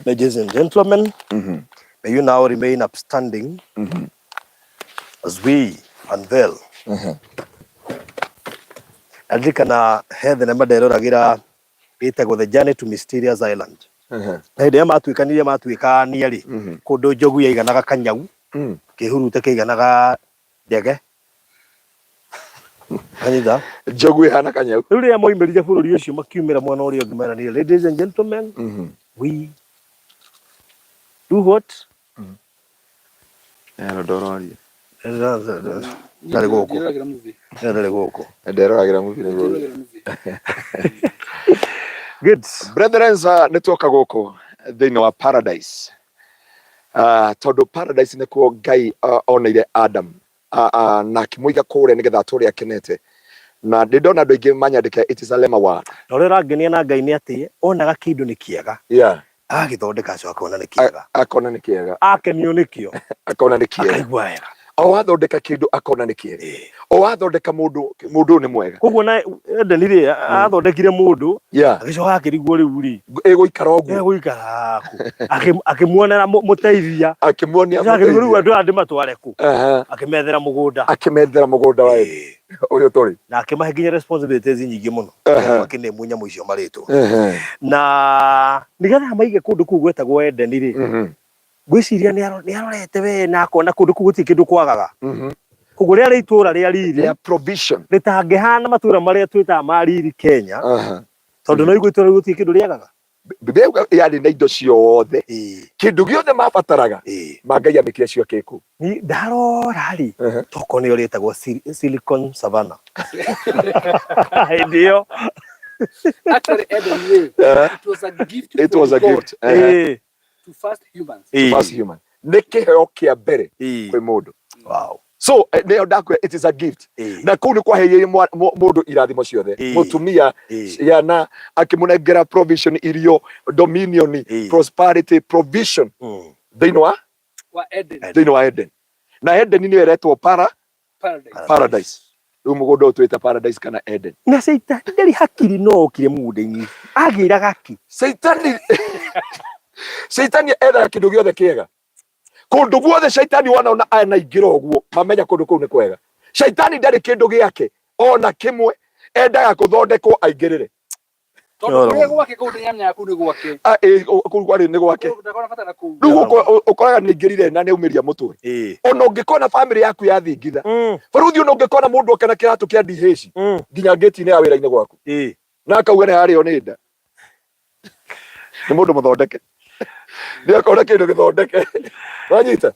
Ladies and gentlemen, may you now remain upstanding as we unveil. Ndirikana he thenema nderoragĩra ĩtagwo The Journey to Mysterious Island. Na hĩndĩ ĩrĩa matuĩkanirie matuĩkania rĩ, kũndũ njogu yaiganaga kanyau, kĩhurute kĩiganaga ndege. Anyita. Njogu ĩhana kanyau. Rĩu rĩrĩa moimĩrire bũrũri ũcio makiumĩra mwena ũrĩa ũngĩ meranire, ladies and gentlemen, we do what? Ero ndororia. Ndarĩ gũkũ. Ndiroragĩra movie. Ndarĩ gũkũ. Nderoragĩra movie nĩguo. Ndiroragĩra movie. Good. Brethren, nĩ tuoka gũkũ thĩinĩ wa paradise. Tondũ paradise nĩkuo Ngai oneire Adam na akĩmũiga kũrĩa nĩgetha atũre akenete. Na ndĩ ndona andũ aingĩ manyandĩkĩra it is a lema word. Na ũrĩa ũrangenia na Ngai nĩ atĩ onaga kĩndũ nĩ kĩega. Agagĩthondeka acoka akona nĩ kĩega. Akona nĩ kĩega. Akenio nĩkĩo. Akona nĩ kĩega. Akaigua wega. O wathondeka kĩndũ akona nĩ kĩega. O wathondeka mũndũ, mũndũ ũyũ nĩ mwega. Koguo na Edeni rĩ, athondekire mũndũ, agĩcoka akĩrigwo rĩu rĩ, Ĩgũikara ũguo. Ĩgũikara kũ? Akĩmuonera mũteithia. Akĩmuonia Agĩcoka akĩrigwo rĩu mũteithia. andũ aya ndĩmatware kũ? Akĩmethera mũgũnda. Akĩmethera mũgũnda wa Edeni. Ũyũ tũrĩ. Na akĩmahe nginya responsibilities nyingĩ mũno. Akĩnĩmwo nyamũ icio marĩtwa. Na nĩgetha maige kũndũ kũu gwetagwo Edeni rĩ, ngwĩciria nĩ arorete we na akona kũndũ kũu gũtirĩ kĩndũ kwagaga. Koguo rĩarĩ itũũra rĩa riri. Rĩa provision. Rĩtangĩhana matũũra marĩa twĩtaga ma riri Kenya. Tondũ no igua itũũra rĩu gũtirĩ kĩndũ rĩagaga. Bibilia yauga yarĩ na indo ciothe. Kĩndũ gĩothe mabataraga, ma Ngai amĩkire cio kĩku. Ni ndarora rĩ, tokorwo nĩyo rĩtagwo Silicon Savannah. Hĩndĩ ĩyo. Actually, Eden rĩ, it was a gift It was a from God gift. To first humans. To first human. Nĩ kĩheo kĩa mbere kwĩ mũndũ. Wow. So nĩyo ndakwĩra it is a gift. Na kũu nĩ kwaheire mũndũ irathimo ciothe. Mũtumia, ciana, akĩmũnengera provision, irio, dominion, prosperity, provision. Thĩinĩ wa? Wa Eden. Thĩinĩ wa Eden. Na Eden nĩyo ĩretwo Paradise. Paradise. Rĩu mũgũnda ũyũ twĩta paradise kana Eden. Na Caitani ndarĩ hakiri no okire mũgũnda-inĩ. Agĩraga kĩ? Caitani ethaga kĩndũ gĩothe kĩega. Kũndũ guothe Caitani wanaona anaingĩra ũguo, mamenya kũndũ kũu nĩ kwega. Caitani ndarĩ kĩndũ gĩake ona kĩmwe endaga kũthondekwo aingĩrĩre. Tondũ kũrĩa gwake kũu ndĩnyamenya kũu nĩ gwake. Ah, kũu kwarĩ nĩ gwake. Kũu ndakona bata na kũu. Rĩu gũkũ ũkoraga nĩ aingĩrire na nĩ aumĩria mũtwe. Ona ũngĩkona famĩlĩ yaku yathingitha. Barũthi ona ũngĩkona mũndũ oka na kĩratũ kĩa DH nginya ngĩti-inĩ ya wĩra-inĩ gwaku. Na akauga nĩ ararĩo nĩ nda. Nĩ mũndũ mũthondeke. Nĩ akona kĩndũ gĩthondeke. Wanyita?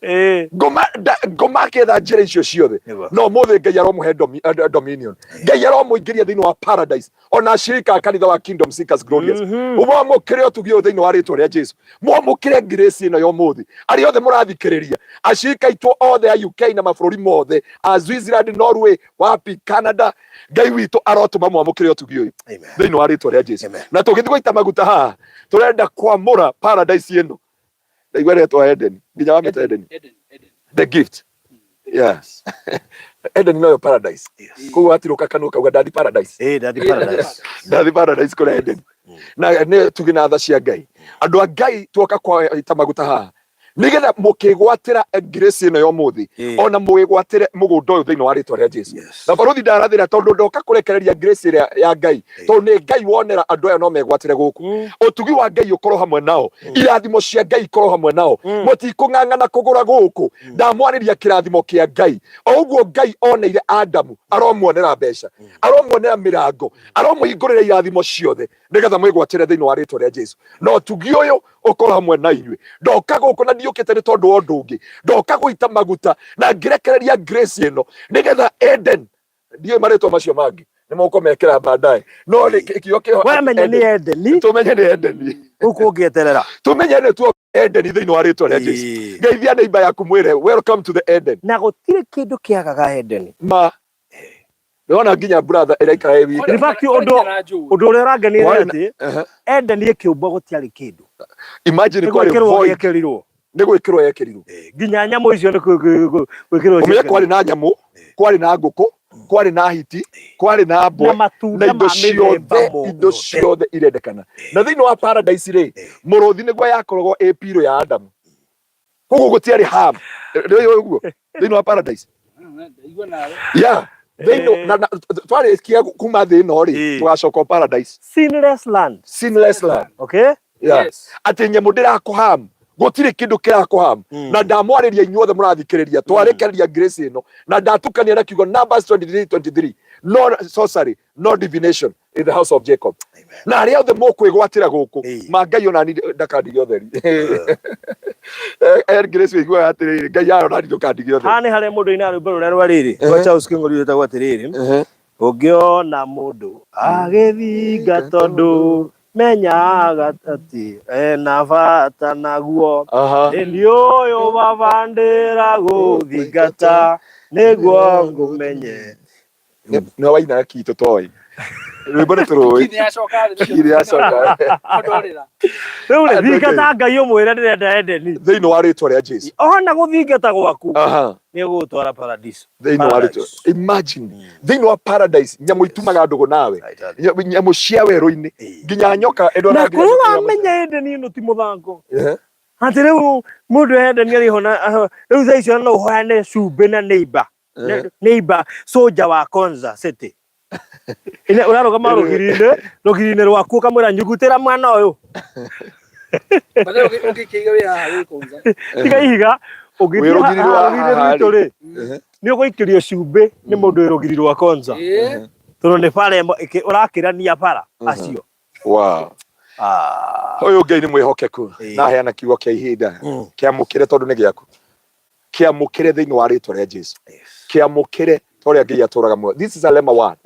Ngoma ngoma akĩetha njĩra icio ciothe. Nĩguo. No ũmũthĩ Ngai aromũhe dominion. Ngai aromũingĩria thĩinĩ wa paradise. Ona ashirika a kanitha wa Kingdom Seekers Glorious. Mwamũkĩre ũtugi ũyũ thĩinĩ wa rĩtwa rĩa Jesu. Mwamũkĩre grace ĩno ya ũmũthĩ. Arĩa othe mũrathikĩrĩria, ashirika aitũ othe a UK na mabũrũri mothe, a Switzerland, Norway, wapi, Canada, Ngai witũ arotũma mwamũkĩre ũtugi ũyũ Amen. thĩinĩ wa rĩtwa rĩa Jesu. Amen. Na tũgĩthiĩ gũita maguta haha, tũrenda kwamũra paradise ĩno. Ndaigua rĩtwa Eden, nginya wamĩta Eden. Eden, Eden. The gift. Yes. Eden noyo paradise. Yes. Koguo watirũka kanua kauga ndathi paradise. Ndathi paradise. Ndathi paradise kũrĩa Eden. Na nĩ tuge na tha cia Ngai. Andũ a Ngai tuoka kwaita maguta haha. Nĩgetha mũkĩgwatĩra grace ĩno ya ũmũthĩ, ona mũgĩgwatĩre mũgũnda ũyũ thĩinĩ wa rĩtwa rĩa Jesu. Na barũthi ndarathĩra tondũ ndoka kũrekereria grace ĩrĩa ya Ngai, tondũ nĩ Ngai wonera andũ aya no megwatĩre gũkũ. Ũtugi wa Ngai ũkorwo hamwe nao, irathimo cia Ngai ikorwo hamwe nao. Mũtikũng'ang'ana kũgũra gũkũ. Ndamwarĩria kĩrathimo kĩa Ngai. O ũguo Ngai oneire Adamu, aromuonera mbeca, aromuonera mĩrango, aromũhingũrĩra irathimo ciothe nĩgetha mwĩgwatĩre thĩinĩ wa rĩtwa rĩa Jesu. Na ũtugi ũyũ ũkorwo hamwe na inyuĩ. Ndoka gũkũ na ndiũkĩte nĩ tondũ wa ũndũ ũngĩ, ndoka gũita maguta na ngĩrekereria grace ĩno nĩgetha Eden, ndiũĩ marĩtwa macio mangĩ nĩ mũkũmekĩra baadaye, no kiugo kĩho Wamenya nĩ Edeni, tũmenye nĩ Edeni, gũkũ ũngĩeterera tũmenye nĩ tuo Edeni thĩinĩ wa rĩtwa rĩa Jesu. Geithia neighbor yaku mwĩre welcome to the Eden. Na gũtirĩ kĩndũ kĩagaga Edeni. Ma Nĩwona nginya brother ĩraikara ĩ wika. In fact, ũndũ ũrĩa ũrangenia nĩ atĩ Edeni ĩkĩũmbwo gũtiarĩ kĩndũ. Imagine Nĩ kwarĩ gwĩkĩrwo void. gĩekĩrirwo. Nĩ gwĩkĩrwo yekĩrirwo. Nginya nyamũ icio nĩ gwĩkĩrwo Ũmenye kwarĩ na nyamũ, kwarĩ na ngũkũ, Kwarĩ na hiti, kwarĩ na na mbwe, na matunda indo ma mĩthemba ciothe, indo mothe. Ciothe irendekana. Na thĩinĩ wa paradise rĩ, mũrũthi nĩguo yakoragwo ĩ pillow ya Adamu. Koguo gũtiarĩ harm. Rĩ ũguo thĩinĩ wa paradise. Ndaigua nawe. Yeah. Thĩinĩ na twarĩkia kuma thĩ ĩno rĩ, tũgacoka o paradise. Sinless land. Sinless land. Okay. Yeah. Yes. Atĩ nyamũ ndĩrakũham, gũtirĩ kĩndũ kĩrakũham. Na ndamwarĩria inyuothe mũrathikĩrĩria, twarekereria grace ĩno na ndatukania na kiugo Numbers 23:23, no sorcery, no divination in the house of Jacob. Na arĩa othe mũkwĩgwatĩra gũkũ, ma Ngai onani ndakandige ũtheri. Eh, Grace, wĩiguaga atĩrĩrĩ, Ngai aronani ndũkandige ũtheri. Haha nĩ harĩa mũndũ ainaga rwĩmbo rũrĩa rwa rĩrĩ rwa Charles Kĩng'ori rwĩtagwo atĩrĩrĩ, ũngĩona mũndũ agĩthinga tondũ menyaga atĩ ena bata naguo, nĩ ũyũ baba ndĩra gũthingata nĩguo ngũmenye. Nĩ wainaga kitũ toĩ rwĩmbo nĩ tũrũĩ. Kini yacoka thĩ. Kini yacoka. Ndorĩra. Rĩu rĩ, Andũ thingata Ngai ũmwĩre ndĩrenda Edeni. Thĩinĩ wa rĩtwa rĩa Jesu. Ona gũthingata gwaku nĩ ũgũgũtwara paradiso. Thĩinĩ wa rĩtwa Paradise. Imagine, thĩinĩ wa paradise nyamũ itumaga ndũgũ nawe. Nyamũ cia werũ-inĩ, nginya nyoka ĩndwaraga Na nginya korwo nyoka ĩrĩa wamenya Edeni ĩno ti mũthako, atĩ rĩu mũndũ Edeni arĩho na rĩu thaa icio no ũhoyane cumbĩ na neighbor. Neighbor soldier wa Konza City. Ine ũrarũgama rũgiri-inĩ rwaku ũkamwĩra, "Nyugutĩra mwana ũyũ." Bathe ũngĩkĩiga wĩ haha wĩ Konza. Tiga ihiga, Wĩ ũngĩthiĩ rũgiri rwa haha rũgiri haha rwitũ rĩ. rĩ, nĩ ũgũikĩrio cumbĩ nĩ mũndũ wĩ rũgiri rwa Konza, tondũ nĩ bara ĩmwe ũrakĩrania bara acio. Ah. Ũyũ Ngai nĩ mwĩhokeku. Na aheana kiugo kĩa ihinda, kĩamũkĩre tondũ nĩ gĩaku. Kĩamũkĩre thĩinĩ wa rĩtwa rĩa Jesu. Kĩamũkĩre ta ũrĩa Ngai atũraga muoyo. This is a rhema word.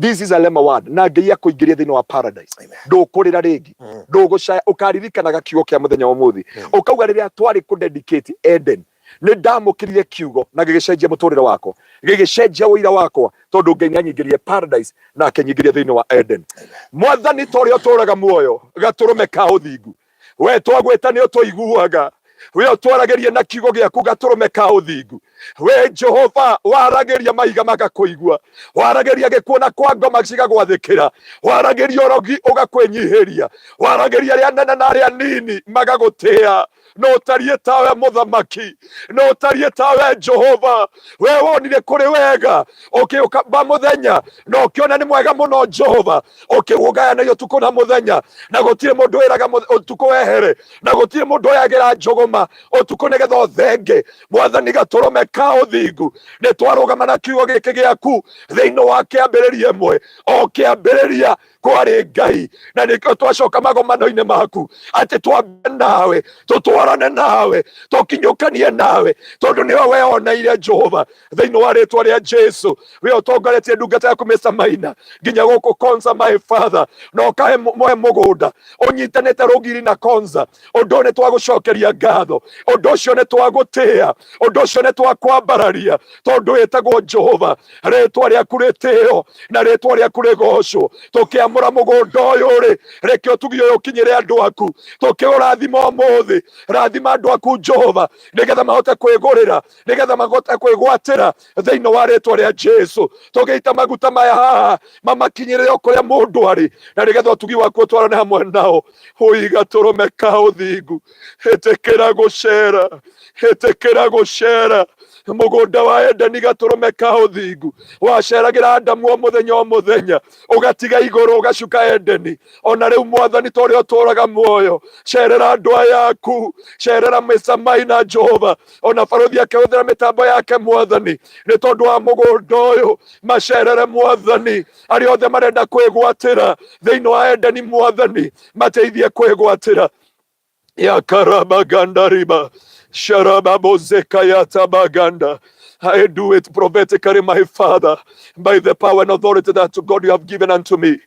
This is a rhema word. Na Ngai akũingĩrie thĩinĩ wa paradise, ndũkũrĩra rĩngĩ, ndũgũcaya. Ũkaririkanaga kiugo kĩa mũthenya wa ũmũthĩ, ũkauga, "Rĩrĩa twarĩ kũ dedicate Eden, nĩ ndamũkĩrire kiugo na gĩgĩcenjia mũtũrĩre wakwa, gĩgĩcenjia ũira wakwa, tondũ Ngai nĩ anyingĩrire paradise na akĩnyingĩria thĩinĩ wa Eden." Mwathani, ta ũrĩa ũtũraga muoyo, gatũrũme ka ũthingu, we twagwĩta nĩ ũtũiguaga. We ũtwaragĩria na kiugo gĩaku, gatũrũme ka ũthingu. We Jehova, waragĩria mahiga magakũigua, waragĩria gĩkuũ na kwa ngoma cigagwathĩkĩra, waragĩria ũrogi ũgakwĩnyihĩria, waragĩria arĩa nene na arĩa nini magagũtĩa. No ũtariĩ tawe mũthamaki, no ũtariĩ tawe Jehova. We wonire kũrĩ wega, ũkĩũkamba mũthenya na ũkĩona nĩ mwega mũno. Jehova, ũkĩũgayanagia ũtukũ na mũthenya, na gũtirĩ mũndũ wĩraga ũtukũ wehere, na gũtirĩ mũndũ oyagĩra njũgũma ũtukũ nĩgetha ũthenge. Mwathani, gatũrũme ka ũthingu, nĩ twarũgama na kiugo gĩkĩ gĩaku thĩinĩ wa kĩambĩrĩria ĩmwe, o kĩambĩrĩria kwarĩ Ngai, na nĩkĩo twacoka magomano-inĩ maku atĩ twambe nawe, tũtwarane nawe, tũkinyũkanie nawe, tondũ nĩwe weoneire. Jehova, thĩinĩ wa rĩtwa rĩa Jesu, we ũtongoretie ndungata yaku Mr. Maina nginya gũkũ Konza, my father, na ũkahe mũhe mũgũnda ũnyitanĩte rũgiri na Konza. Ũndũ ũyũ nĩ twagũcokeria ngatho, ũndũ ũcio nĩ twagũtĩĩa, ũndũ ũcio nĩ twakwambararia, tondũ wĩtagwo Jehova. Rĩtwa rĩaku rĩtĩo na rĩtwa rĩaku rĩgocwo. Tũkĩamũra mũgũnda ũyũ rĩ, reke ũtugi ũyũ ũkinyĩre andũ aku. Tũkĩũrathima ũmũthĩ, rathima andũ aku, Jehova, nĩgetha mahote kwĩgũrĩra, nĩgetha mahote kwĩgwatĩra thĩinĩ wa rĩtwa rĩa Jesu. Tũgĩita maguta maya haha mamakinyĩre o kũrĩa mũndũ arĩ, na nĩgetha ũtugi waku ũtwarane hamwe nao. Ũiga tũrũme ka ũthingu, ĩtĩkĩra gũcera, ĩtĩkĩra gũcera mũgũnda wa Edeni. Gatũrũme ka ũthingu, waceragĩra Adamu o mũthenya o mũthenya, ũgatiga igũrũ ũgacuka Edeni. Ona rĩu, Mwathani, ta ũrĩa ũtũraga muoyo, cerera andũ aya aku, cerera Mr. Maina, Jehova, ona barũthi akĩhũthĩra mĩtambo yake. Mwathani, nĩ tondũ wa mũgũnda ũyũ, macerere, Mwathani. Arĩa othe marenda kwĩgwatĩra thĩinĩ wa Edeni, Mwathani, mateithie kwĩgwatĩra. Yakarabagandariba sharababozekayatabaganda. I do it prophetically, my Father, by the power and authority that God you have given unto me.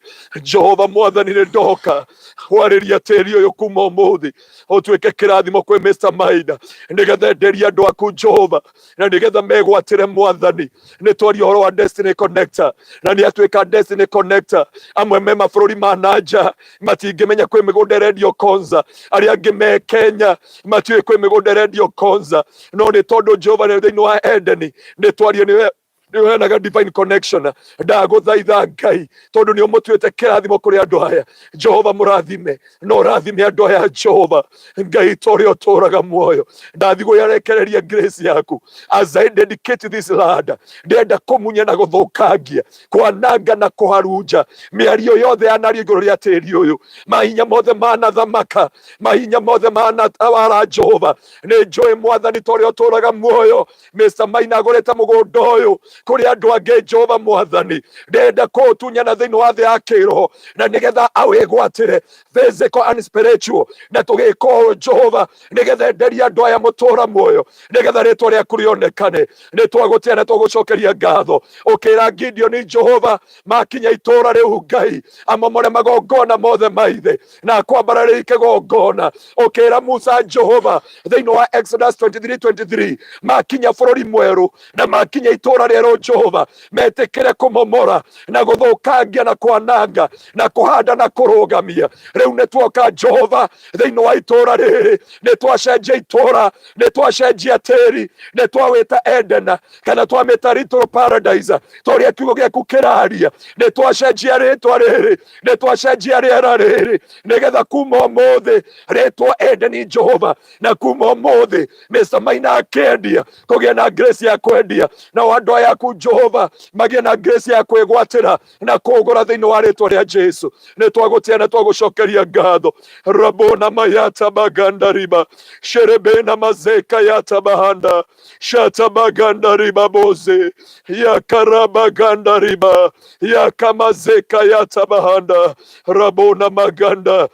Jehovah, Mwathani, nĩ ndoka kwarĩria tĩri ũyũ kuma ũmũthĩ ũtuĩke kĩrathimo kwĩ Mr. Maina, nĩgetha enderie andũ aku, Jehova, na nĩgetha megwatĩre. Mwathani, nĩ twaria ũhoro wa destiny connector, na nĩ atuĩka destiny connector. Amwe me mabũrũri ma nanja matingĩmenya kwĩ mĩgũnda ĩrendio Konza, arĩa angĩ me Kenya matiũĩ kwĩ mĩgũnda ĩrendio Konza, no nĩ tondũ Jehova nĩ thĩinĩ wa Edeni, nĩ twarie nĩwe. Nĩ ũheanaga divine connection. Ndagũthaitha Ngai, tondũ nĩ ũmũtuĩte kĩrathimo kũrĩ andũ aya. Jehova mũrathime na ũrathime andũ aya. Jehova Ngai, ta ũrĩa ũtũũraga muoyo, ndathigũya rekereria grace yaku as I dedicate this land. Ndĩrenda kũmunya na gũthũkangia, kwananga na kũharunja mĩario yothe yanario igũrũ rĩa tĩri ũyũ, mahinya mothe manathamaka, mahinya mothe manatawara. Jehova, nĩ njũĩ Mwathani, ta ũrĩa ũtũũraga muoyo, Mr. Maina agũrĩte mũgũnda ũyũ kũrĩ andũ angĩ. Jehova Mwathani, ndĩrenda kũũtunyana thĩinĩ wa thĩ ya kĩroho na nĩgetha awĩgwatĩre physical and spiritual, na tũgĩka ũũ Jehova nĩgetha enderie andũ aya mũtũra muoyo, nĩgetha rĩtwa rĩaku rĩonekane. Nĩ twagũtĩa na twagũcokeria ngatho. Ũkĩra Gideoni, Jehova, makinya itũra rĩu, Ngai amomore magongona mothe maithe na kwambararĩria kĩgongona. Ũkĩra Musa, Jehova, thĩinĩ wa Exodus 23:23, makinya bũrũri mwerũ na makinya itũra rĩerũ, Jehova, metĩkĩre kũmomora na gũthũkangia na kwananga na kũhanda na kũrũgamia. Rĩu nĩ tuoka, Jehova, thĩinĩ wa itũra rĩrĩ, nĩ twacenjia itũra, nĩ twacenjia tĩri, nĩ twawĩta Edena kana twamĩta little paradise, ta ũrĩa kiugo gĩaku kĩraria. Nĩ twacenjia rĩtwa rĩrĩ, nĩ twacenjia rĩera rĩrĩ, nĩgetha kuma ũmũthĩ rĩtwo Edeni, Jehova, na kuma ũmũthĩ Mr. Maina akĩendia kũgĩa na grace ya kwendia, nao andũ aya aku, Jehova, magĩe na grace ya kwĩgwatĩra na kũgũra thĩinĩ wa rĩtwa rĩa Jesu. Nĩ twagũtĩa na twagũcokeria ngatho. Rabona mayata baganda riba sherebena mazeka yata bahanda shata baganda riba boze yakarabaganda riba yakamazeka yata bahanda rabona maganda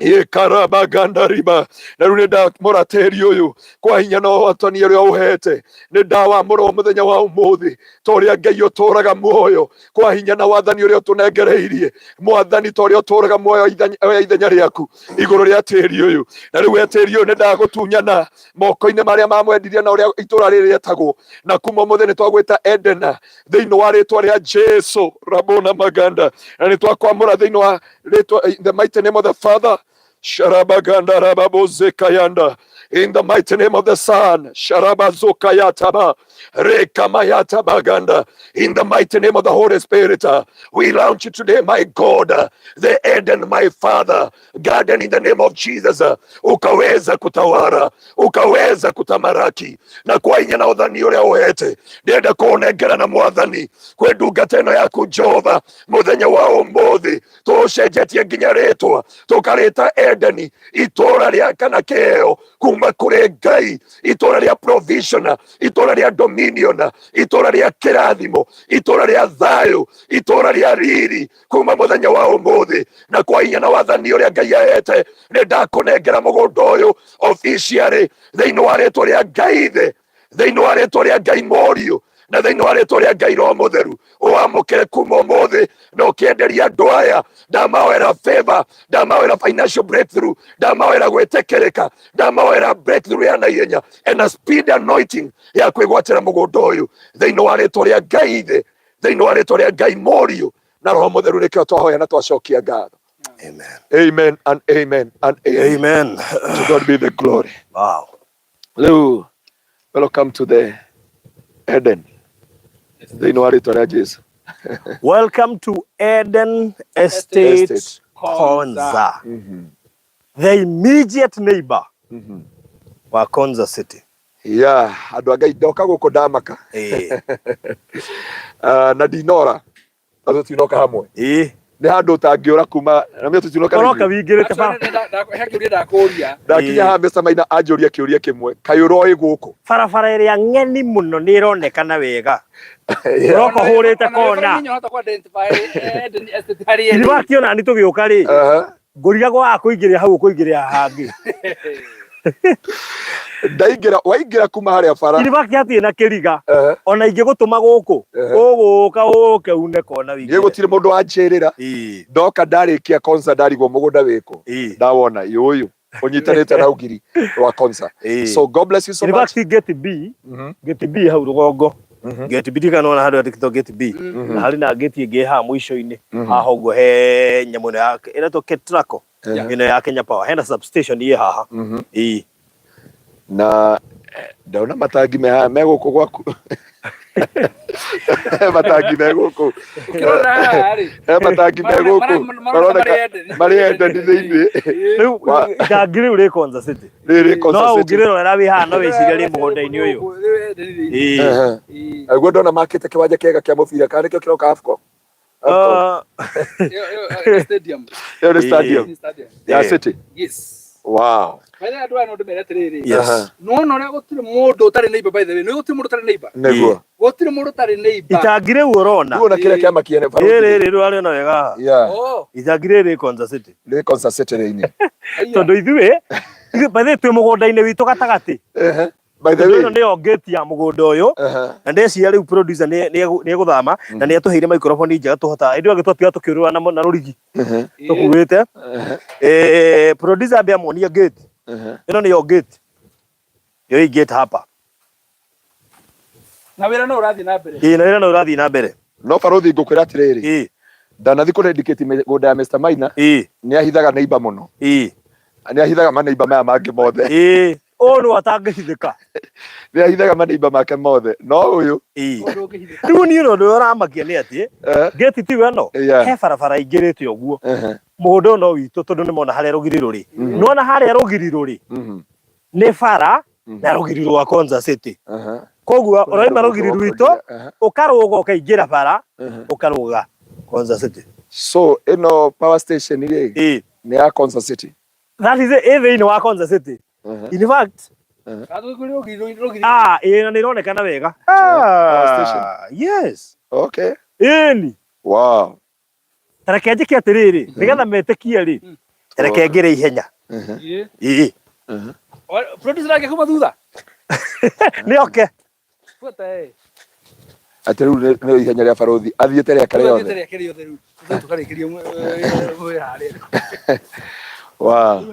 ĩkarabaganda riba. Na rĩu nĩ ndamũra tĩri ũyũ kwa hinya na ũhotani ũrĩa ũhete, nĩ ndawamũra mũthenya wa ũmũthĩ ta ũrĩa Ngai ũtũũraga muoyo, kwa hinya na wathani ũrĩa ũtũnengereirie, Mwathani, ta ũrĩa ũtũũraga muoyo oya ithenya rĩaku igũrũ rĩa tĩri ũyũ. Na rĩu we tĩri ũyũ, nĩ ndagũtunyana moko-inĩ marĩa mamwendirie na ũrĩa itũũra rĩrĩ rĩetagwo, na kuma ũmũthĩ nĩ twagwĩta Edena thĩinĩ wa rĩtwa rĩa Jesu. Rabona maganda, na nĩ twakwamũra thĩinĩ wa rĩtwa, in the mighty name of the Father, Sharabaganda rababozekayanda, in the mighty name of the Son, Sharabazokayataba Rekamayata baganda, in the mighty name of the Holy Spirit. We launch you today, my God, the Eden, my Father, garden, in the name of Jesus. Ukaweza kutawara, ukaweza kutamaraki, na kwa hinya na ũthani ũrĩa ũhete, ndĩrenda kũũnengera na Mwathani kwĩ ndungata ĩno yaku, Jehova, mũthenya wa ũmũthĩ tũcenjetie nginya rĩtwa, tũkarĩta Edeni, itũra rĩa kana kĩheo kuma kũrĩ Ngai, itũra rĩa provision, itũra rĩa dominion, itũra rĩa kĩrathimo, itũra rĩa thayũ, itũra rĩa riri, kuma mũthenya wa ũmũthĩ. Na kwa hinya na wathani ũrĩa Ngai ahete, nĩ ndakũnengera mũgũnda ũyũ officially thĩinĩ wa rĩtwa rĩa Ngai Ithe, thĩinĩ wa rĩtwa rĩa Ngai Mũriũ, na thĩinĩ wa rĩtwa rĩa Ngai Roho Mũtheru. Ũwamũkĩre kuma ũmũthĩ na ũkĩenderia andũ aya. Ndamahoera favor, ndamahoera financial breakthrough, ndamahoera gwĩtĩkĩrĩka, ndamahoera breakthrough ya naihenya and a speed anointing ya kwĩgwatĩra mũgũnda ũyũ thĩinĩ wa rĩtwa rĩa Ngai Ithe, thĩinĩ wa rĩtwa rĩa Ngai Mũriũ na Roho Mũtheru. Nĩkĩo twahoya na twacokia ngatho. Amen. Amen and amen and amen. Amen. To God be the glory. Wow. Rĩu welcome to the Eden thĩinĩ wa rĩtwa rĩa Jesu. Welcome to Eden Estate, Estate. Konza, the immediate neighbor wa Konza City. Yeah, andũ a Ngai, ndoka gũkũ ndamaka. Na ndinora na tũtinoka hamwe. Nĩ handũ ũtangĩũra kuma na mĩ tũtinoka. Ũroka wingĩrĩte bara. He kĩũria ndakũria. Ndakinya haha, Mr. Maina anjũria kĩũria kĩmwe, kaĩ ũroĩ gũkũ? Barabara ĩrĩa ng'eni mũno nĩ ĩronekana wega. Ũroka ũhũrĩte kona. Ona ũrĩ identify Eden Estate harĩa Ithuĩ ĩrĩ. wakiona nĩ tũgĩũka rĩ, ngũrigagwo wa kũingĩrĩra hau ũkũingĩrĩra hangĩ. Ndaingĩra, waingĩra kuma harĩa bara. Ithuĩ wakihatirĩ na kĩriga. Ona ingĩgũtũma gũkũ, ũgũka ũke une kona Niĩ wĩingĩre. Gũtirĩ mũndũ wanjĩrĩra. Ndoka ndarĩkia Konza, ndarigwo mũgũnda wĩkũ. Ndawona yũyũ ũnyitanĩte na ũgiri rwa Konza. So God bless you so In much. fact, Gate B, Gate B hau rũgongo. Gate B ndirikana wona handũ handĩkĩtwo Gate B. Na harĩ na gate ĩngĩ haha mũico-inĩ. Haha ũguo he nyamũ ĩno ya ĩretwo Ketraco. Ĩno ya Kenya Power. Hena substation ĩ haha. Na ndona matangi me haha me gũkũ gwaku. He matangi me gũkũ. Ũkĩrora haha rĩ. He matangi me gũkũ. Maroneka marĩ Edeni thĩinĩ. Rĩu itangi rĩu rĩ Konza City. Rĩrĩ Konza No City. ũngĩrĩrorera wĩ haha no wĩcirie rĩ mũgũnda-inĩ ũyũ. Ĩĩ. Ehe. Naguo ndona makĩte kĩwanja kĩega kĩa mũbira kana nĩkĩo kĩroka AFCON. AFCON. Ah, Stadium. Ĩyo nĩ stadium Stadium. ya Ĩĩ. City. Yes. Wow. By the way, andũ aya no ndĩmere atĩrĩrĩ. Yes. Aha. Nĩwona ũrĩa gũtirĩ mũndũ ũtarĩ neighbor by the way. Nĩ gũtirĩ mũndũ ũtarĩ neighbor. Nĩguo. Gũtirĩ mũndũ ũtarĩ neighbor. Itangi rĩu ũrona. Rĩu ona kĩrĩa kĩama kĩene Rĩrĩ rĩrĩ rĩrarĩona wega haha. Yeah. Oh, Itangi rĩrĩ rĩ Konza City. Rĩ Konza City rĩinĩ. aya. Tondũ ithuĩ by the way twĩ mũgũnda-inĩ witũ gatagatĩ. Ehe. By the Tondũ way. ĩno nĩyo gate ya mũgũnda ũyũ. Ehe. Na ndeciria rĩu producer nĩ egũthama na nĩ atũheire microphone njega tũhotaga. Hĩndĩ ĩyo ĩngĩ twatiga tũkĩũrũra na rũrigi Ehe. tũkuĩte. Ehe. Producer ambe amuonie gate. Ehe. Ĩno nĩyo gate. Nĩyo hii gate hapa. Na wĩra no ũrathiĩ na mbere. Ĩĩ na wĩra no ũrathiĩ na mbere. No barothi ngũkwĩra atĩrĩrĩ. Ĩĩ. Ndanathi kũ dedicate mĩgũnda ya Mr. Maina Ĩĩ. nĩ ahithaga neighbor mũno. Ĩĩ. Nĩ ahithaga maneiba maya mangĩ mothe. Ĩĩ. Ũyũ nĩwe atangĩhithĩka. Nĩ ahithaga maneiba make mothe. No ũyũ. Ĩĩ. Ũndũ ũngĩhithĩka. Rĩu niĩ ũndũ ũrĩa ũramakia nĩ atĩ Eh. gate tiwe ĩno Yeah. he barabara ingĩrĩte ũguo. Ehe. Mũgũnda ũyũ no witũ tondũ nĩmona harĩa rũgiri rũrĩ. Nĩwona harĩa rũgiri rũrĩ nĩ bara na rũgiri rwa Konza City. Ehe. Koguo ũraima rũgiri rwitũ Ehe. ũkarũga ũkaingĩra bara Ehe. ũkarũga Konza City. So ĩno power station rĩ Ĩĩ. nĩ ya Konza City. That is it, ĩ thĩinĩ wa Konza City. Ehe. In fact, Kana tũgĩkũrĩ rũgiri rũgiri. ah, ĩĩ na nĩ ĩronekana wega. Power station. Ah, yes. Okay. Ĩni. Wow. Ta reke njĩke atĩrĩrĩ, nĩgetha metĩkie rĩ, reke ngĩre ihenya. Ehe. Ĩĩ. Ĩĩ. Ehe. Producer ake kuma thutha. Nĩ oke. Buata eh. Atĩ rĩu nĩ ihenya rĩa barothi athiĩte rĩake Rĩothe rĩothe. rĩake rĩothe rĩu. Tũthiĩ tũkarĩkĩria wĩra harĩa. Wow.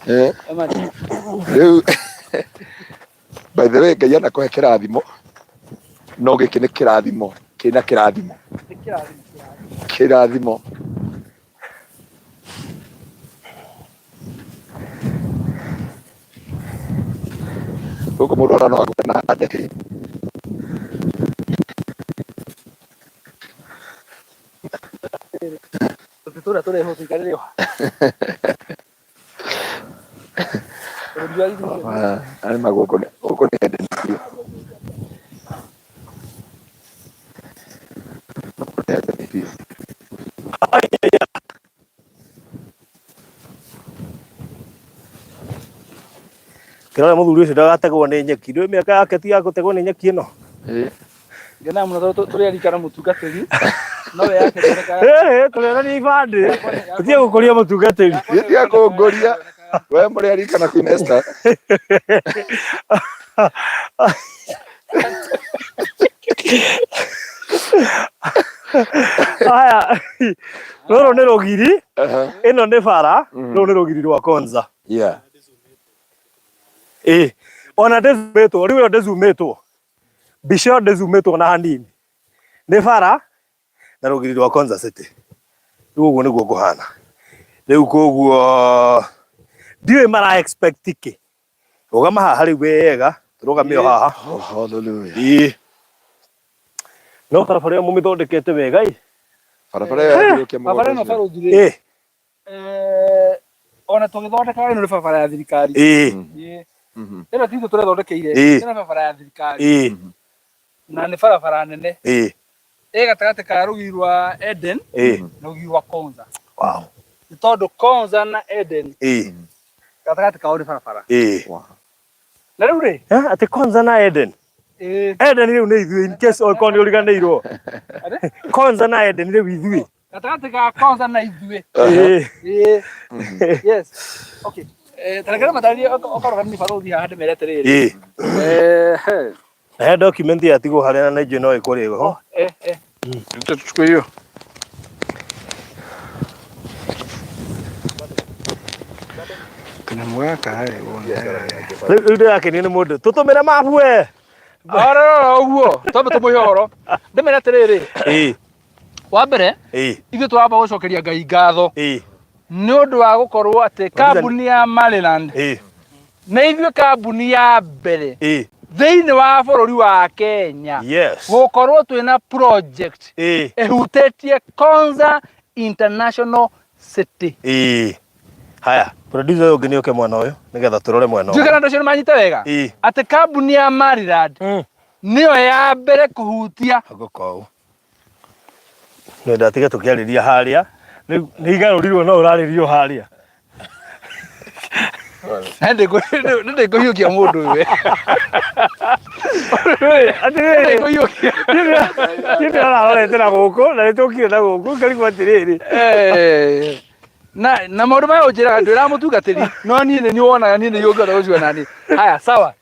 Eh. Amani. Rĩu by the way Ngai anakũhe kĩrathimo no gĩkĩ nĩ kĩrathimo kĩna kĩrathimo Nĩ kĩrathimo kĩrathimo. kĩrathimo gũkũ mũndũ ona no agũre na ahande kĩ Tũtĩ tũrĩa tũrehwo tũikarĩre ho. Bũrũri wa ithuĩ. Arĩ ma gũkũ gũkũ nĩ Eden biũ. Gũkũ nĩ Eden biũ. Kĩrora mũthuri ũcio ndagategwo nĩ nyeki. Ndũĩ mĩaka yake ti ya gũtegwo nĩ nyeki ĩno. Ĩĩ. Ngenaga mũno tondũ tũrĩ arika na mũtungatĩri. No we yake ndĩonekaga. Ĩĩ, tũrĩonania ibandĩ. Tũtige gũkũria mũtungatĩri. Niĩ tiga kũngũria we mũrĩ arika na Queen Esther. Aya, rũrũ nĩ rũgiri, Ehe. ĩno nĩ bara, rũrũ nĩ rũgiri rwa Konza. Yeah. Ĩĩ, ona ndĩzumĩtwo, rĩu ĩyo ndĩzumĩtwo. Mbica ĩyo ndĩzumĩtwo na hanini. Nĩ bara na rũgiri rwa Konza City. Rĩu ũguo nĩguo kũhana. Rĩu koguo ndiũĩ mara expect kĩ. Rũgama haha rĩu wega, tũrũgame o haha. Oh, hallelujah. Ĩĩ. No barabara ĩyo mũmĩthondekete wega ĩ. Barabara ĩyo yathiũrũrũkia Barabara mũgũnda ĩno ũcio. barũthi rĩ. Ĩĩ. Ona tũgĩthondekaga ĩno nĩ barabara ya thirikari. Ĩĩ. Ĩĩ. Mhm. Ĩno ti ithuĩ tũrethondekeire. Ĩĩ. Ĩno nĩ barabara ya thirikari. Ĩĩ. Na nĩ barabara nene. Ĩĩ. Ĩ gatagatĩ ka rũgiri rwa Eden Ĩĩ. na rũgiri rwa Konza. Wow. Nĩ tondũ Konza na Eden Ĩĩ. gatagatĩ kao nĩ barabara. Ĩĩ. Wow. Na rĩu rĩ, Eh, atĩ Konza na Eden. ĩĩ, Eden rĩu nĩ ithuĩ in case okorwo nĩ ũriganĩirwo. Konza na Eden rĩu ithuĩ. Gatagatĩ ga Konza na ithuĩ. Ĩĩ. Ĩĩ. Yes. Okay. Ta reke matarĩrie okorwo kanini barũthi haha ndĩmere atĩrĩrĩ. Ĩĩ. He. Na he document yatigwo harĩa na nĩnjũĩ no ĩkũrĩ ho. Eh, eh. Tuchukue hiyo. Kanyamũ gaka rĩ, wone. Rĩu rĩu ndĩrakenio nĩ mũndũ. Tũtũmĩre mabu we. Arora ũguo, twambe tũmũhe ũhoro. Ndĩmere atĩrĩrĩ, Ĩĩ. wa mbere Ĩĩ. ithuĩ tũramba gũcokeria Ngai ngatho Ĩĩ. nĩ ũndũ wa gũkorwo atĩ kambuni ya Maryland Ĩĩ. nĩ ithuĩ kambuni ya mbere Ĩĩ. Thĩinĩ wa bũrũri wa Kenya gũkorwo twĩna project ĩhutĩtie Konza International City. Ĩĩ. Haya, producer ũyũ ũngĩ nĩ oke mwena ũyũ nĩgetha tũrore mwena Ndiũĩ ũyũ. kana andũ acio nĩ manyita wega atĩ kambuni ya Maryland nĩyo ya mbere kũhutia. Hagũka ũũ. Nĩ ndatige tũkĩarĩria harĩa. Rĩu nĩ igarũrirwo no ũrarĩrio harĩa. Nĩ ndĩkũhiũkia mũndũ ũyũ. Atĩrĩrĩ, Ndĩkũhiũkia. niĩ ndĩrarorete na gũkũ na nĩ tũkire na gũkũ ngarigwo atĩrĩrĩ. Eh, na maũndũ maya ũnjĩraga ndwĩraga mũtungatĩri no niĩ nĩ niĩ wonaga niĩ nĩ niĩ ũngĩhota gũcua nani. Haya, sawa.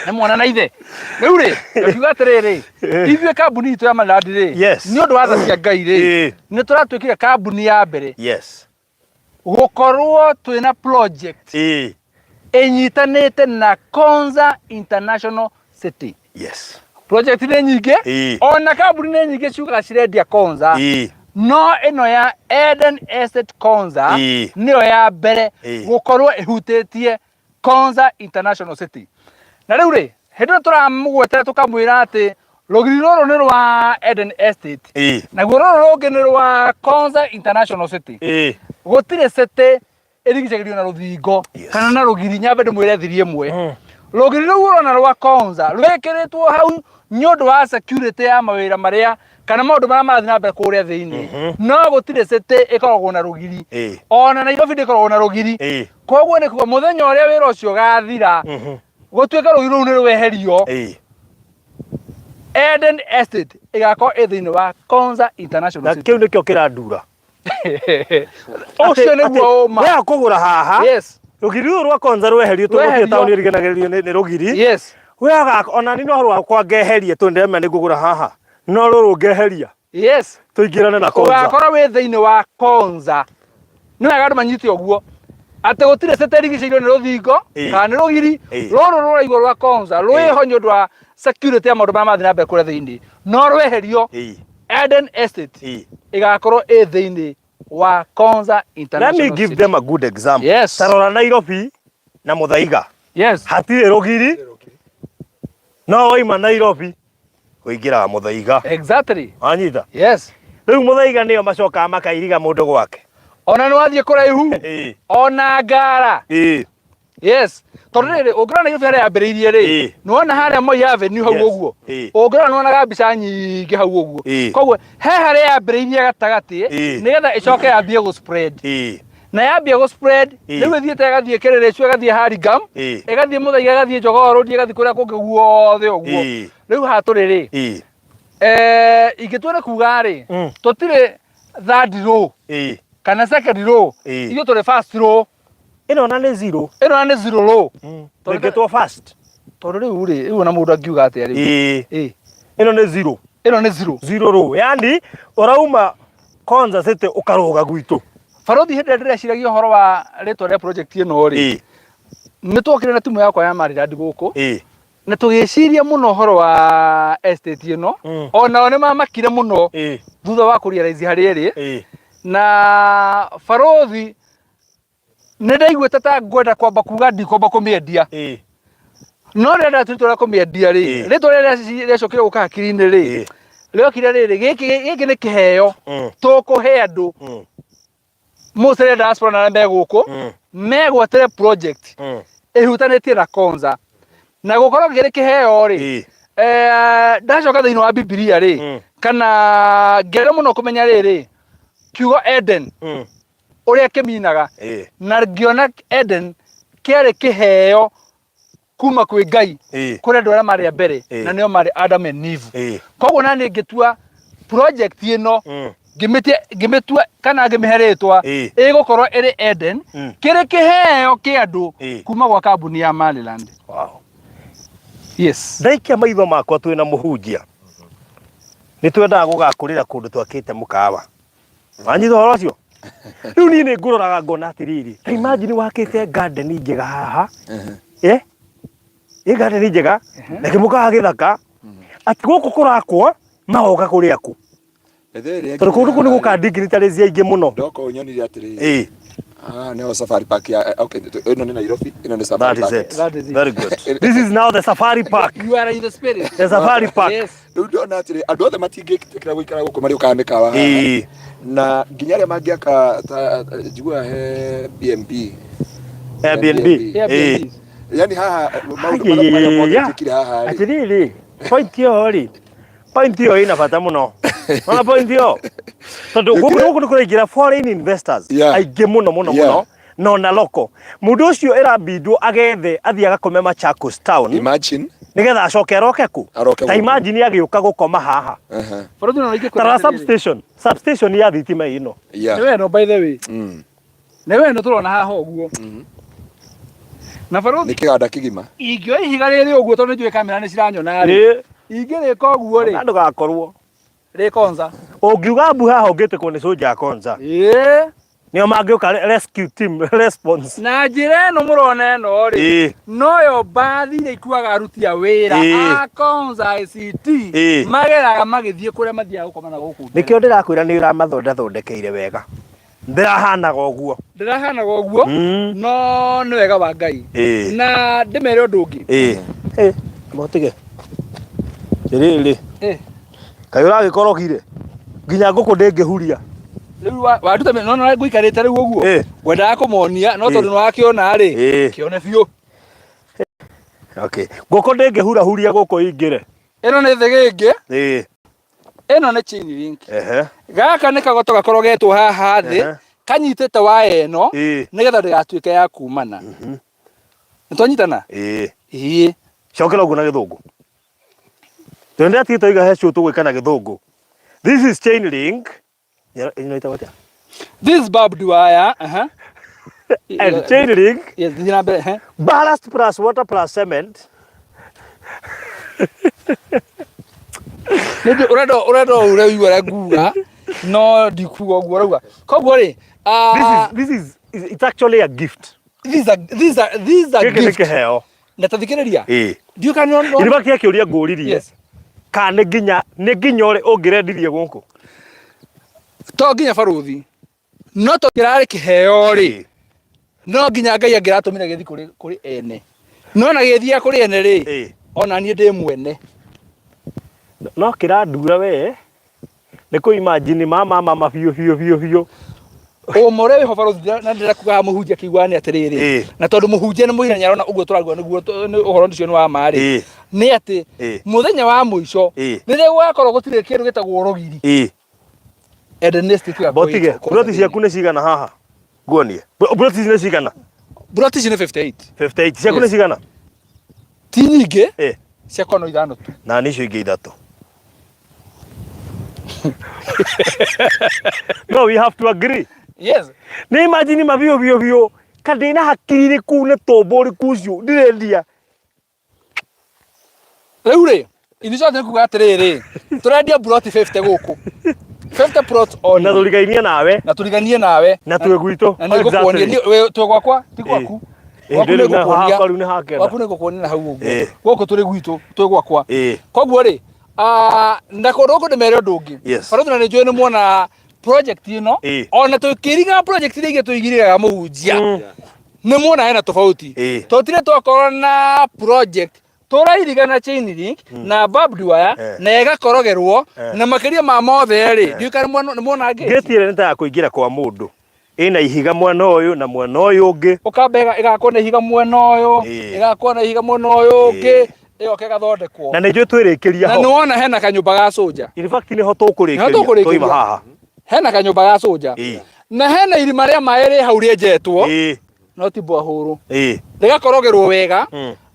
Nĩ mwana na ithe. Rĩu rĩ, ngakiuga atĩrĩrĩ, ithuĩ kambuni itũ ya Maryland rĩ, nĩ ũndũ wa tha cia Ngai rĩ, nĩ tũratuĩkire kambuni ya mbere gũkorwo twĩna project ĩnyitanĩte na Konza International City. Project nĩ nyingĩ, ona kambuni nĩ nyingĩ ciugaga cirendia Konza, no ĩno ya Eden Estate Konza nĩyo ya mbere gũkorwo ĩhutĩtie Konza International City. Na rĩu rĩ, hĩndĩ ĩyo tũramũgwetera tũkamwĩra atĩ rũgiri rũrũ nĩ rwa Eden Estate, naguo rũrũ rũngĩ nĩ rwa Konza International City. Gũtirĩ city ĩrigicagĩrio na rũthingo kana na rũgiri. Nyambe ndĩmwĩre thiri ĩmwe. Rũgiri rũu ũrona rwa Konza rwĩkĩrĩtwo hau nĩ ũndũ wa security ya mawĩra marĩa kana maũndũ marĩa marathiĩ na mbere kũrĩa thĩinĩ. No gũtirĩ city ĩkoragwo na rũgiri. Ona Nairobi ndĩkoragwo na rũgiri. Koguo nĩ kuga mũthenya ũrĩa wĩra ũcio ũgathira, gũtuĩke rũgiri rũu nĩ rweherio, Eden Estate ĩgakorwo ĩ thĩinĩ wa Konza International Na City. kĩu nĩkĩo kĩrandura. Ũcio nĩguo ũma. Weha kũgũra haha. Rũgiri rũrũ rwa Konza rweherio tondũ gũtirĩ Rweherio. taũni ĩriganagĩrĩrio nĩ rũgiri. We ona niĩ no rwakwa ngeherie tondũ ndĩremera nĩ ngũgũra haha. No rũrũ ngeheria. Tũingĩrane na Konza. Ũgakorwo wĩ thĩinĩ wa Konza. Nĩ wega andũ manyite ũguo. Atĩ gũtirĩ city ĩrigicĩirio nĩ rũthingo kana nĩ rũgiri. Rũrũ rũraigwo rwa Konza rwĩho nĩ ũndũ wa security ya maũndũ marĩa marathiĩ na mbere kũrĩa thĩinĩ. No rweherio, Eden Estate ĩgakorwo ĩ thĩinĩ wa Konza Let me International give City. them a good example. Ta rora Nairobi na Muthaiga. Hatirĩ rũgiri. No waima Nairobi ũingĩraga Muthaiga. Wanyita? Rĩu Muthaiga nĩyo macokaga makairiga mũndũ gwake. Ona nĩ wathiĩ kũraihu. Ona ngara. Yes. Tondũ rĩrĩ, ũngĩrora Nairobi harĩa yambĩrĩirie rĩ, nĩwona harĩa Moi Avenue hau ũguo. Ũngĩrora nĩwonaga mbica nyingĩ hau ũguo. Koguo he harĩa yambĩrĩirie gatagatĩ, nĩgetha ĩcoke yambie gũ spread. Na yambia gũ spread, rĩu ĩthiĩte ĩgathiĩ Kĩrĩrĩcu, ĩgathiĩ Hurlingham, ĩgathiĩ Muthaiga, ĩgathiĩ Jogoo Road, ĩgathiĩ kũrĩa kũngĩ guothe ũguo. Rĩu haha tũrĩ rĩ, ingĩtua nĩ kuga rĩ, tũtirĩ third row kana second row, ithuĩ tũrĩ first row. Ĩno ona nĩ zero. Ĩno ona nĩ zero row. Tũngĩtwo first. Tondũ rĩu rĩ, rĩu ona mũndũ angiuga atĩa rĩu? Ĩno nĩ zero. Ĩno nĩ zero. Zero row. Yaani ũrauma Konza City ũkarũga gwitũ. Barothi, hĩndĩ ĩrĩa ndĩreciragia ũhoro wa rĩtwa rĩa project ĩno rĩ, nĩ twokire na timu yakwa ya Maryland gũkũ, na tũgĩciria mũno ũhoro wa estate ĩno. Onao nĩ mamakire mũno thutha wa kũ realize harĩa ĩrĩ. Na barothi, nĩ ndaiguĩte ta ngwenda kwamba kuga ndikwamba kũmĩendia. No rĩrĩa ndatuire rĩa kũmĩendia rĩ, rĩtwa rĩrĩa rĩacokire gũka hakiri-inĩ rĩ, rĩokire rĩrĩ, gĩkĩ nĩ kĩheo tũkũhe andũ mũcere diaspora na arĩa me gũkũ megwatĩre project ĩhutanĩtie na Konza. Na gũkorwo kĩrĩ kĩheo rĩ, ndacoka thĩinĩ wa Bibilia rĩ, kana ngĩenda mũno kũmenya rĩrĩ kiugo Eden ũrĩa kĩminaga, na ngĩona Eden kĩarĩ kĩheo kuma kwĩ Ngai kũrĩ andũ arĩa marĩ a mbere, na nĩo marĩ Adam and Eve. Koguo na niĩ ngĩtua project ĩno, ngĩmĩtua kana ngĩmĩhe rĩtwa ĩgũkorwo ĩrĩ Eden, kĩrĩ kĩheo kĩa andũ kuma gwa kambuni ya Maryland. Yes. Ndaikia maitho makwa twĩ na mũhunjia, nĩ twendaga gũgakũrĩra kũndũ twakĩte mũkawa. Wanyita ũhoro ũcio? Rĩu niĩ nĩ ngũroraga ngona atĩrĩrĩ, ta imagine wakĩte garden njega haha, ĩ garden njega na kĩmũkawa gĩthaka, atĩ gũkũ kũrakwo magoka kũrĩa kũ? Tondũ kũndũ kũu nĩ gũka dignitaries aingĩ mũno. Ndoka ũũ nyonire atĩrĩrĩ. Ĩĩ. Ah, nĩho Safari Park ya okay, ĩno nĩ Nairobi, ĩno nĩ Safari That is Park. it. That is it. Very good. This is now the Safari Park. You are in the spirit. The Safari Park. Yes. Rĩu ndona atĩrĩ, andũ othe matingĩtĩkĩra gũikara gũkũ marĩũkaga mĩkawa haha. Ĩĩ. Na nginya arĩa mangĩaka ta njiguaga he B&B. Airbnb. Airbnb. Ĩĩ. Yaani haha maũndũ marĩa marĩa mothe njĩkire haha rĩ. Atĩrĩrĩ, point ĩyo rĩ, point ĩyo ĩna bata mũno. Ona point ĩyo. Tondũ gũkũ gũkũ nĩ kũraingĩra foreign investors Yeah. aingĩ mũno mũno Yeah. mũno na ona local. Mũndũ ũcio ĩrambindwo agethe athiĩ agakome Machakos town Imagine. nĩgetha acoke aroke kũ? Aroke Ta gũkũ. imagine agĩũka gũkoma haha. Aha. Bũrũri ũyũ ingĩkwĩra Tara atĩrĩrĩ. substation, substation ya thitima ĩno. Yeah. Nĩ we ĩno by the way. Nĩ we ĩno tũrona haha ũguo. Na Nĩ barũthi kĩganda kĩgima. ingĩoya ihiga rĩrĩ ũguo tondũ nĩnjũĩ kamera nĩ ciranyona rĩ. Ĩĩ. Ingĩrĩka ũguo rĩ, Na ndũgakorwo. rĩ konza. Ũngiuga mbu haha ũngĩtĩkwo nĩ soldier konza. Ĩĩ. Nĩo mangĩũka rescue team response. Na njĩra ĩno mũrona ĩno rĩ, Ĩĩ. noyo mbathi iria ikuaga aruti a wĩra Ĩĩ. a Konza ICT Ĩĩ. mageraga magĩthiĩ kũrĩa mathiaga gũkoma na gũkũ mbere. Nĩkĩo ndĩrakwĩra nĩ ũramathondathondekeire wega. Ndĩrahanaga ũguo. Ndĩrahanaga ũguo no nĩ wega wa Ngai. Ĩĩ. Na ndĩmere ũndũ ũngĩ. Ĩĩ. Ĩ, motige. Rĩrĩ. Ĩ. Kaĩ ũragĩkorogire? Nginya ngũkũ ndĩngĩhuria. Rĩu wanduta no no ngũikarĩte rĩu ũguo. Ĩ. Ngwendaga kũmonia no Ĩ. tondũ nĩwakĩona rĩ, Ĩ. kĩone biũ. Okay. Ngũkũ ndĩngĩhurahuria gũkũ ĩingĩre. Ĩno nĩ thĩgĩngĩ. Ĩĩ. Ĩno nĩ chain link. Ehe. Gaka nĩ kagoto gakorogetwo haha thĩ Ehe. kanyitĩte waya ĩno Ĩĩ. nĩgetha ndĩgatuĩke ya kumana. Nĩ twanyitana? Ĩĩ. Ĩĩ. Cokera ũguo na gĩthũngũ. Tondũ ndĩratigĩte tũiga he show tũgwĩka na gĩthũngũ. This is chain link. Ĩno ĩtagwo atĩa? This is barbed wire. Uh-huh. And chain link. Yes, thiĩ na mbere. eh. Ballast plus water plus cement. Nĩ ũrenda ũrenda ũre ũigue ũrĩa nguga no ndikuga ũguo ũrauga. Koguo rĩ, ah, This is this is it's actually a gift. this is a this is a this is a Gĩkĩ nĩ gift. kĩheo. Na ta thikĩrĩria. Ĩĩ. Ndiũĩ kana nĩ Irima kĩa kĩũria ngũririe. Yes. Kana nĩ nginya nĩ nginya ũrĩ ũngĩrendirie gũkũ. To nginya barũthi. No to kĩrarĩ kĩheo rĩ. No nginya Ngai angĩratũmire gĩthiĩ kũrĩ kũrĩ ene. No na gĩthiaga kũrĩ ene rĩ. Ĩĩ. Ona niĩ ndĩ mwene. No kĩrandura we. Nĩ kũ imagine mama mama biũ biũ biũ biũ. Ũma ũrĩa wĩho barũthi na ndĩrenda kuga haha mũhunjia akĩigua nĩ atĩrĩrĩ Ĩĩ. na tondũ mũhunjia nĩ mũira nĩarona ũguo tũraigua nĩguo ũhoro ũcio nĩ wa ma rĩ Ĩĩ. nĩ atĩ Ĩĩ. mũthenya wa mũico Ĩĩ. rĩrĩa gũgakorwo gũtirĩ kĩndũ gĩtagwo rũgiri Ĩĩ. Eden Estate ĩgakorwo Botige, ĩ- buroti ciaku nĩ cigana haha? Nguonie. Buroti ici nĩ cigana? Buroti ici nĩ 58. 58. Ciaku nĩ Yes. cigana? Ti nyingĩ. Ĩĩ. Ciakwa no ithano tu. Na niĩ icio ingĩ ithatũ. No, we have to agree. Yes. Nĩ imagine ma biũ biũ biũ. Ka ndĩna hakiri irĩkũ na tombo ũrĩkũ ũcio ndĩrendia. Rĩu rĩ, in short nĩ kuga atĩrĩrĩ, tũrendia buroti 50 gũkũ. 50 plots only. Na tũrigainie nawe. Na tũriganie nawe. Na twĩ gwitũ. Na nĩ ngũkuonia, Exactly. niĩ- wĩ- twĩ gwakwa, ti gwaku. Ĩĩ, Gwaku rĩu nĩ na ngũkuonia. hakwa rĩu nĩ hakenda. Gwaku nĩ ngũkuonia na hau ũguo. Ĩĩ. Gũkũ tũrĩ gwitũ, twĩ gwakwa. Ĩĩ. Koguo rĩ, ah, na kũndũ gũkũ ndĩmere ũndũ ũngĩ. Yes. Barũthi na nĩ njũĩ nĩ muona project ĩno, Ĩĩ. ona tũkĩriga project iria ingĩ tũigĩrĩraga mũhunjia. Nĩ muona hena tofauti. Ĩĩ. Tũtirĩ twakorwo na project tũrairiga na chain link na barbed wire Eh. na ĩgakorogerwo Eh. na makĩria ma mothe rĩ ndiũĩ kana nĩ muona ngĩti Ngĩti ĩrĩa nĩ ta ya kũingĩra kwa mũndũ. Ĩna ihiga mwena ũyũ na mwena ũyũ ũngĩ. Ũkamba ĩgakwo na ihiga mwena ũyũ, Ĩĩ. ĩgakwo na ihiga mwena ũyũ ũngĩ, Ĩĩ. ĩgoka ĩgathondekwo. Na nĩ njũĩ twĩrĩkĩria Na ho. nĩ wona hena kanyũmba ga cũnja. In fact nĩho tũkũrĩkĩria. Nĩho tũkũrĩkĩria. Twaima haha. Hena kanyũmba ga cũnja. Ĩĩ. Na hena irima rĩa maĩ rĩ hau rĩenjetwo. Ĩĩ. No ti mbwahũrũ. Ĩĩ. Rĩgakorogerwo wega.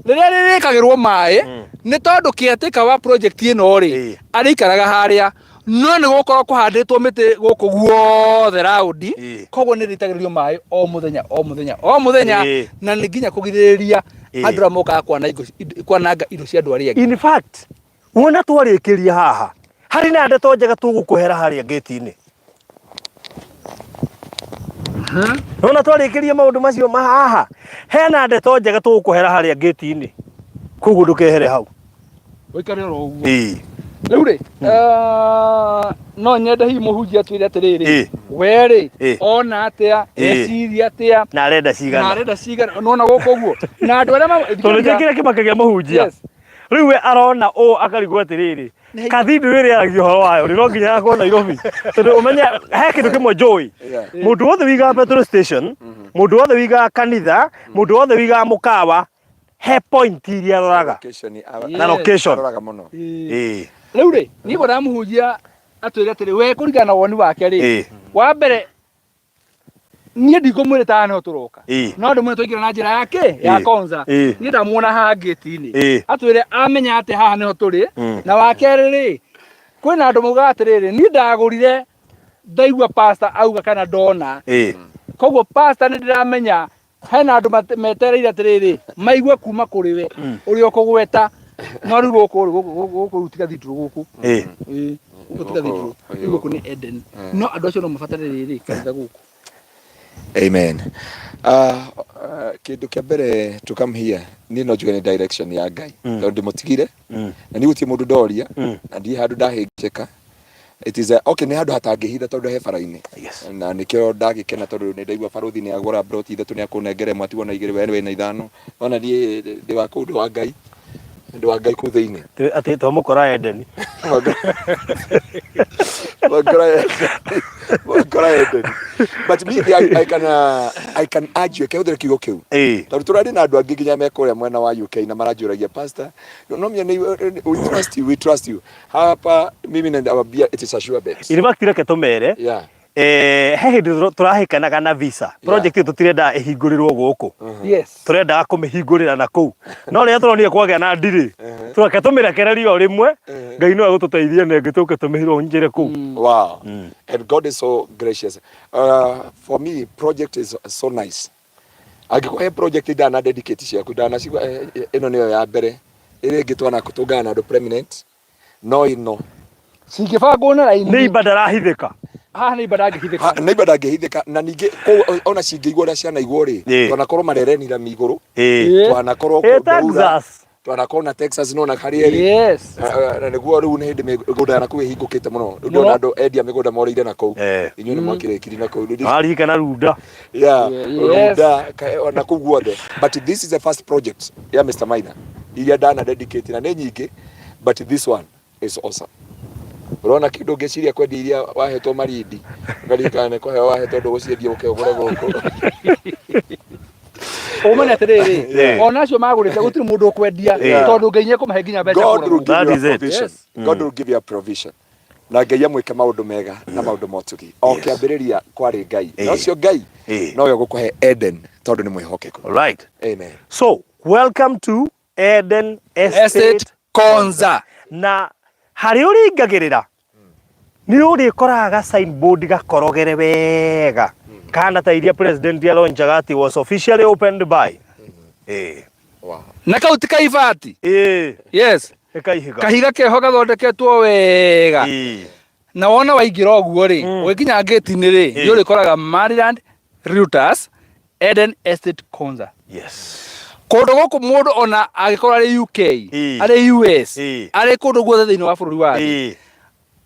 Rĩrĩa rĩrĩkagĩrwo maĩ, nĩ tondũ caretaker wa project ĩno rĩ, Ĩĩ. arĩikaraga harĩa. No nĩ gũkorwo kũhandĩtwo mĩtĩ gũkũ guothe raundi, Ĩĩ. koguo nĩ rĩitagĩrĩrio maĩ o mũthenya o mũthenya o mũthenya, Ĩĩ. na nĩ nginya kũgirĩrĩria Ĩĩ. andũ arĩa mokaga kwananga indo cia andũ arĩa angĩ. In fact, wona twarĩkĩria haha, harĩ na ndeto njega tũgũkũhera harĩa ngĩti-inĩ. Nona twarĩkĩria maũndũ macio ma haha, hena ndeto njega tũgũkũhera harĩa ngĩti-inĩ. Koguo ndũkehere hau. Ũikare oro ũguo. Ĩĩ. Rĩu rĩ, no nyende hihi mũhunjia atwĩre atĩrĩrĩ, we rĩ, ona atĩa, eciria atĩa, na arenda cigana, na arenda cigana, nona gũkũ ũguo na andũ arĩa tondũ nĩ kĩrĩa kĩmakagia mũhunjia. Rĩu we arona ũũ akarigwo atĩrĩrĩ, cathedral ĩrĩa yaragia ũhoro wayo rĩ, no nginya yakwo Nairobi, tondũ ũmenye he kĩndũ kĩmwe njũĩ, mũndũ wothe wĩigaga petrol station, mũndũ wothe wĩigaga kanitha, mũndũ wothe wĩigaga mũkawa, he point iria aroraga Location, na location. Aroraga mũno. Rĩu rĩ, niĩ ngwendaga mũhunjia atwĩre atĩrĩ, we kũringana na woni wake rĩ, wa mbere niĩ ndikũmwĩrĩta haha nĩho tũroka, no ndĩmwĩre twaingĩra na njĩra yake ya Konza, niĩ ndamuona haha ngĩti-inĩ, atwĩre amenya atĩ haha nĩho tũrĩ. Na wa kerĩ rĩ, kwĩna andũ maugaga atĩrĩrĩ, niĩ ndagũrire ndaigua pastor auga kana ndona, koguo pastor nĩ ndĩramenya hena andũ metereire atĩrĩrĩ maigue kuma kũrĩ we ũrĩa ũkũgweta. No rĩu gũkũ rĩ, gũkũ rĩu ti cathedral gũkũ. Ĩĩ, gũkũ ti cathedral, rĩu gũkũ nĩ Eden, no andũ acio no mabatare rĩrĩ kanitha gũkũ. Amen. Kĩndũ kĩa mbere to come here, niĩ no njuge nĩ direction ya Ngai, tondũ ndĩmũtigire na niĩ gũtirĩ mũndũ ndoria na ndirĩ handũ ndahĩngĩcĩka. It is a, okay, nĩ handũ hatangĩhitha tondũ he bara-inĩ. Na nĩkĩo ndagĩkena tondũ nĩ ndaigua barũthi nĩ agũra ploti ithatũ, nĩ akũnengera ĩmwe atigwo na igĩrĩ, we wĩna ithano. Ona niĩ ndĩ wa kũu, ndĩ wa Ngai. Ndĩ wa Ngai kũu thĩinĩ. Atĩ twamũkora Edeni. Mwakora Edeni. Mwakora Edeni. But me, I can urge you, kĩhũthĩre kiugo kĩu. Tondũ tũrarĩ na andũ angĩ nginya me kũrĩa mwena wa UK na maranjũragia, pastor, no menya nĩ we trust you, we trust you. Hapa mimi nawaambia it is a sure bet. In fact reke tũmere, he hĩndĩ tũrahĩkanaga na visa project ĩyo, tũtirendaga ĩhingũrĩrwo gũkũ, tũrendaga kũmĩhingũrĩra na kũu, no rĩrĩa tũronire kwagĩa na ndirĩ, tũreke tũmĩrekererie o rĩmwe, Ngai no egũtũteithia na ĩngĩ tũke tũmĩhingũrĩre kũu. Wow. And God is so gracious. For me, project is so nice. Angĩkorwo he project ndana dedicate ciaku ndanacigua, ĩno nĩyo ya mbere. Ĩrĩa ĩngĩ twanatũngana na andũ preeminent, no ĩno cingĩbangwo na raini. Neighbor ndarahithĩka. Haha neighbor ndangĩhithĩka. Ha, neighbor ndangĩhithĩka, na ningĩ kũu ona cingĩigwo ũrĩa cianaigwo rĩ, twanakorwo Marereni rami igũrũ, twanakorwo kũndũ Texas, twanakorwo na Texas, no na harĩa ĩrĩ. Na nĩguo rĩu nĩ hĩndĩ mĩgũnda ya nakũu ĩhingũkĩte mũno. Rĩu ndĩrona andũ endia mĩgũnda morĩire na kũu. Inyuĩ nĩ mwakĩrĩkirie na kũu. Waririkana Runda? Yeah, Runda na kũu guothe. But this is the first project ya Mr. Maina iria ndana dedicate, na nĩ nyingĩ, but this one is awesome. Ũrona kĩndũ ũngĩciria kwendia iria wahetwo Marindi, ũkaririkana nĩ kũheo wahetwo, ndũgũciendia ũke ũgũre gũkũ. Ũmenye atĩrĩrĩ, ona acio magũrĩte gũtirĩ mũndũ ũkwendia, tondũ Ngai nĩekũmahe nginya mbeca God kũgũra will gũkũ. give That you is a it. provision. God will give you a provision. Na Ngai amwĩke maũndũ mega na maũndũ ma ũtugi. O kĩambĩrĩria kwarĩ Ngai. Na ũcio Ngai nowe ũgũkũhe Eden tondũ nĩ mwĩhokeku. Right. Amen. So, welcome to Eden Estate, Estate Konza. Na harĩa ũringagĩrĩra nĩ ũrĩkoraga ga signboard gakorogere wega kana ta iria president alonjaga atĩ was officially opened by. Wow. Na kau ti kaibati. Yes. Nĩ kaihiga. Kahiga keho gathondeketwo wega. Na wona waingĩra ũguo rĩ, ũgĩkinya ngĩti-inĩ rĩ, nĩ ũrĩkoraga Maryland Realtors Eden Estate Konza. Kũndũ gũkũ mũndũ ona angĩkorwo arĩ UK, arĩ US, arĩ kũndũ guothe thĩinĩ wa bũrũri wa thĩ,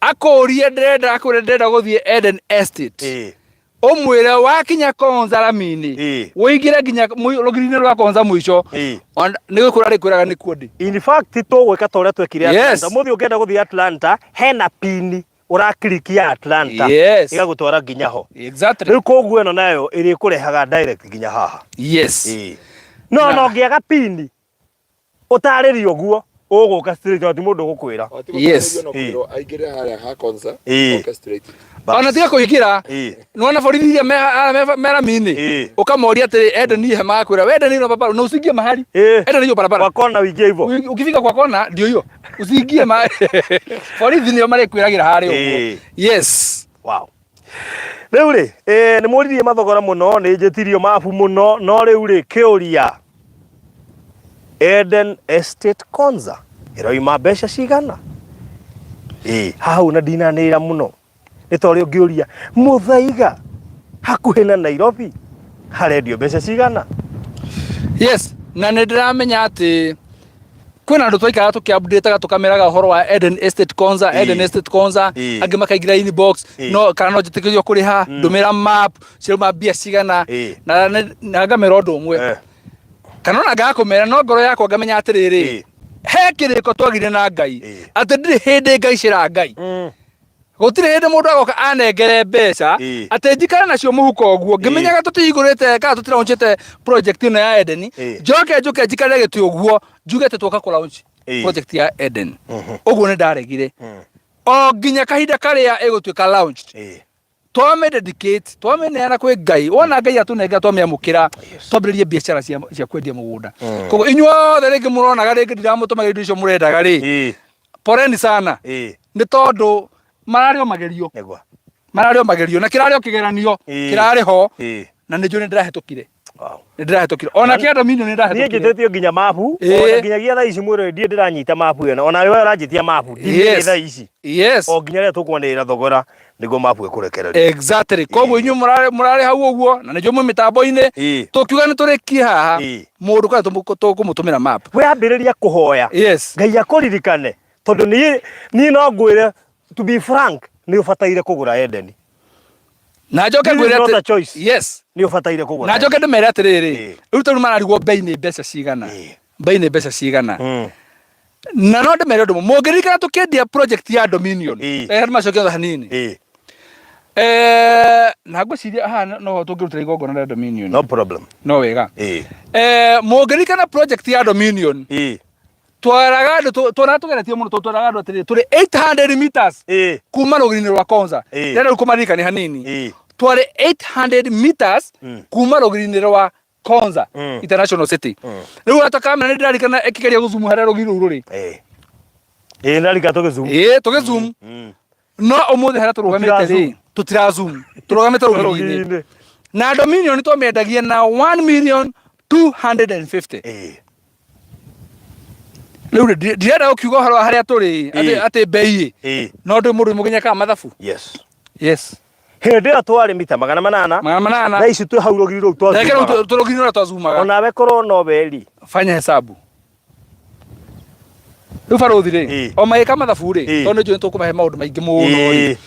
akũrie ndĩrenda, akwĩre ndĩrenda gũthiĩ Eden Estate, ũmwĩre wakinya Konza rami-inĩ, ũingĩre nginya rũgiri-inĩ rwa Konza mũico, nĩ gũkwĩra rĩkwĩraga nĩkuo ndĩ. In fact tũgwĩka ta ũrĩa twekire Atlanta. Mũthĩ ũngĩenda gũthiĩ Atlanta, hena pini ũrakirikia Atlanta, ĩgagũtwara nginya ho. Rĩu koguo ĩno nayo ĩrĩkũrehaga direct nginya haha. No ona ũngĩaga pini ũtarĩrie ũguo, ũgũka straight, ti mũndũ ũgũkwĩra. Aingĩre harĩa ha Konza, oke straight. Ona tiga kũingĩra, nĩwona borithi iria me rami-inĩ, ũkamoria atĩrĩ, Eden hii, magakwĩra we Eden ino barabara, na usiingie mahali. Eden hiyo barabara. Kwa kona uingie hivyo. Ukifika kwa kona ndio hiyo. Usiingie mahali. Borithi nĩo marĩkwĩragĩra harĩa ũguo. Wow. Rĩu rĩ, nĩ mũririe mathogora mũno, nĩ njĩtirio mabu mũno, no rĩu rĩ, kĩũria, Eden Estate Konza ĩroima mbeca cigana? Hau na ndinanĩrĩra mũno, nĩ ta ũrĩa ũngĩũria Mũthaiga hakuhĩ na Nairobi harendio mbeca cigana? Yes, na nĩ ndĩramenya atĩ Kwĩna andũ twaikaraga tũkĩ-update-aga tũkameraga ũhoro wa Eden Estate Konza, Eden Estate Konza, angĩ makaingĩra inbox, no kana no njĩtĩkĩrio kũrĩha, ndũmĩra map, cirauma mbia cigana, na na ngamera ũndũ ũmwe. Kana ona ngaga kũmera no ngoro yakwa ngamenya atĩrĩrĩ, he kĩrĩko twagire na Ngai, atĩ ndirĩ hĩndĩ ngaicĩra Ngai. Gũtirĩ hĩndĩ mũndũ agoka anengere mbeca atĩ njikare nacio mũhuko ũguo ngĩmenyaga tũtihingũrĩte kana tũtiraunchĩte project ĩno ya Eden, njoke njũke njikarĩre gĩtĩ ũguo njuge atĩ twoka kũ launch project ya Eden. Ũguo nĩ ndaregire o nginya kahinda karĩa ĩgũtuĩka launched. Twame dedicate, twamĩneana kwĩ Ngai. Wona Ngai atũnengera twamĩamũkĩra, twambĩrĩrie biacara cia kwendia mũgũnda. Koguo inyuothe rĩngĩ mũronaga rĩngĩ ndiramũtũmagĩra indo icio mũrendaga rĩ, poleni sana, nĩ tondũ mararĩ o magerio. Nĩguo. Mararĩ o magerio na kĩrarĩ o kĩgeranio kĩrarĩ ho, na nĩ njũĩ nĩ ndĩrahĩtũkire. Wow. Nĩ ndĩrahĩtũkire. Ona kĩa Dominion nĩ Niĩ ndahĩtũkire. njĩtĩtio nginya mabu, ona nginyagia thaa ici mwĩrĩ ndiĩ ndĩranyita mabu ĩno, ona we ũranjĩtia mabu, ndimĩrĩ thaa ici. O nginya rĩrĩa tũkwanĩrĩra thogora nĩguo mabu ĩkũrekererio. Exactly. Koguo inyuĩ mũrarĩ hau ũguo na nĩnjũĩ mwĩ mĩtambo-inĩ. Tũkiuga nĩ tũrĩkie haha, mũndũ kana tũkũmũtũmĩra map. We ambĩrĩria kũhoya. Ngai akũririkane tondũ niĩ no ngwĩre to be frank nĩ ũbataire kũgũra Eden. Na njoke This is ngwĩre not atĩ a choice. Yes. Nĩ ũbataire kũgũra. Na njoke ndĩmere atĩrĩrĩ, rĩu tarĩu mararigwo mbei nĩ mbeca cigana. Mbei nĩ mbeca cigana. Na no ndĩmere ũndũ ũmwe, mũngĩririkana tũkĩendia project ya Dominion. Ndĩmacokie hanini. Na ngwĩciria haha noho tũngĩrutĩra igongona rĩa Dominion. No problem. No wega. Mũngĩririkana project ya Dominion. Tweraga andũ twonaga tũgeretie mũno tondũ tweraga andũ atĩrĩrĩ, tũrĩ 800 meters kuma rũgiri-inĩ rwa Konza. Ndĩrenda rĩu kũmaririkania hanini. Twarĩ 800 meters kuma rũgiri-inĩ rwa Konza International City. Rĩu hata kamera nĩ ndĩrarikana ĩkĩgeria gũzumu harĩa rũgiri rũu rũrĩ. Ĩĩ, ndarika tũgĩzoom. Ĩĩ, tũgĩzoom. No ũmũthĩ harĩa tũrũgamĩte rĩ, Tũtira tũtira zoom. Tũrũgamĩte rũgiri-inĩ. Rũgiri-inĩ. Na Dominion twamĩendagia na 1 million 250. Rĩu rĩ, ndirenda gũkiuga ũhoro wa harĩa tũrĩ, atĩ mbei ĩ. No ndĩ mũndũ mũginya mathabu. Yes. Yes. Hĩndĩ ĩyo twarĩ mita 800. 800. Thaa ici twĩ hau rũgiri rũu Reke rĩu twazumaga. tũrũgiri rũrĩa twazumaga. Onawe korwo no weri. Fanya hesabu. Rĩu barũthi rĩ, o magĩka mathabu rĩ, tondũ nĩnjũĩ nĩtũkũmahe maũndũ maingĩ mũno rĩ.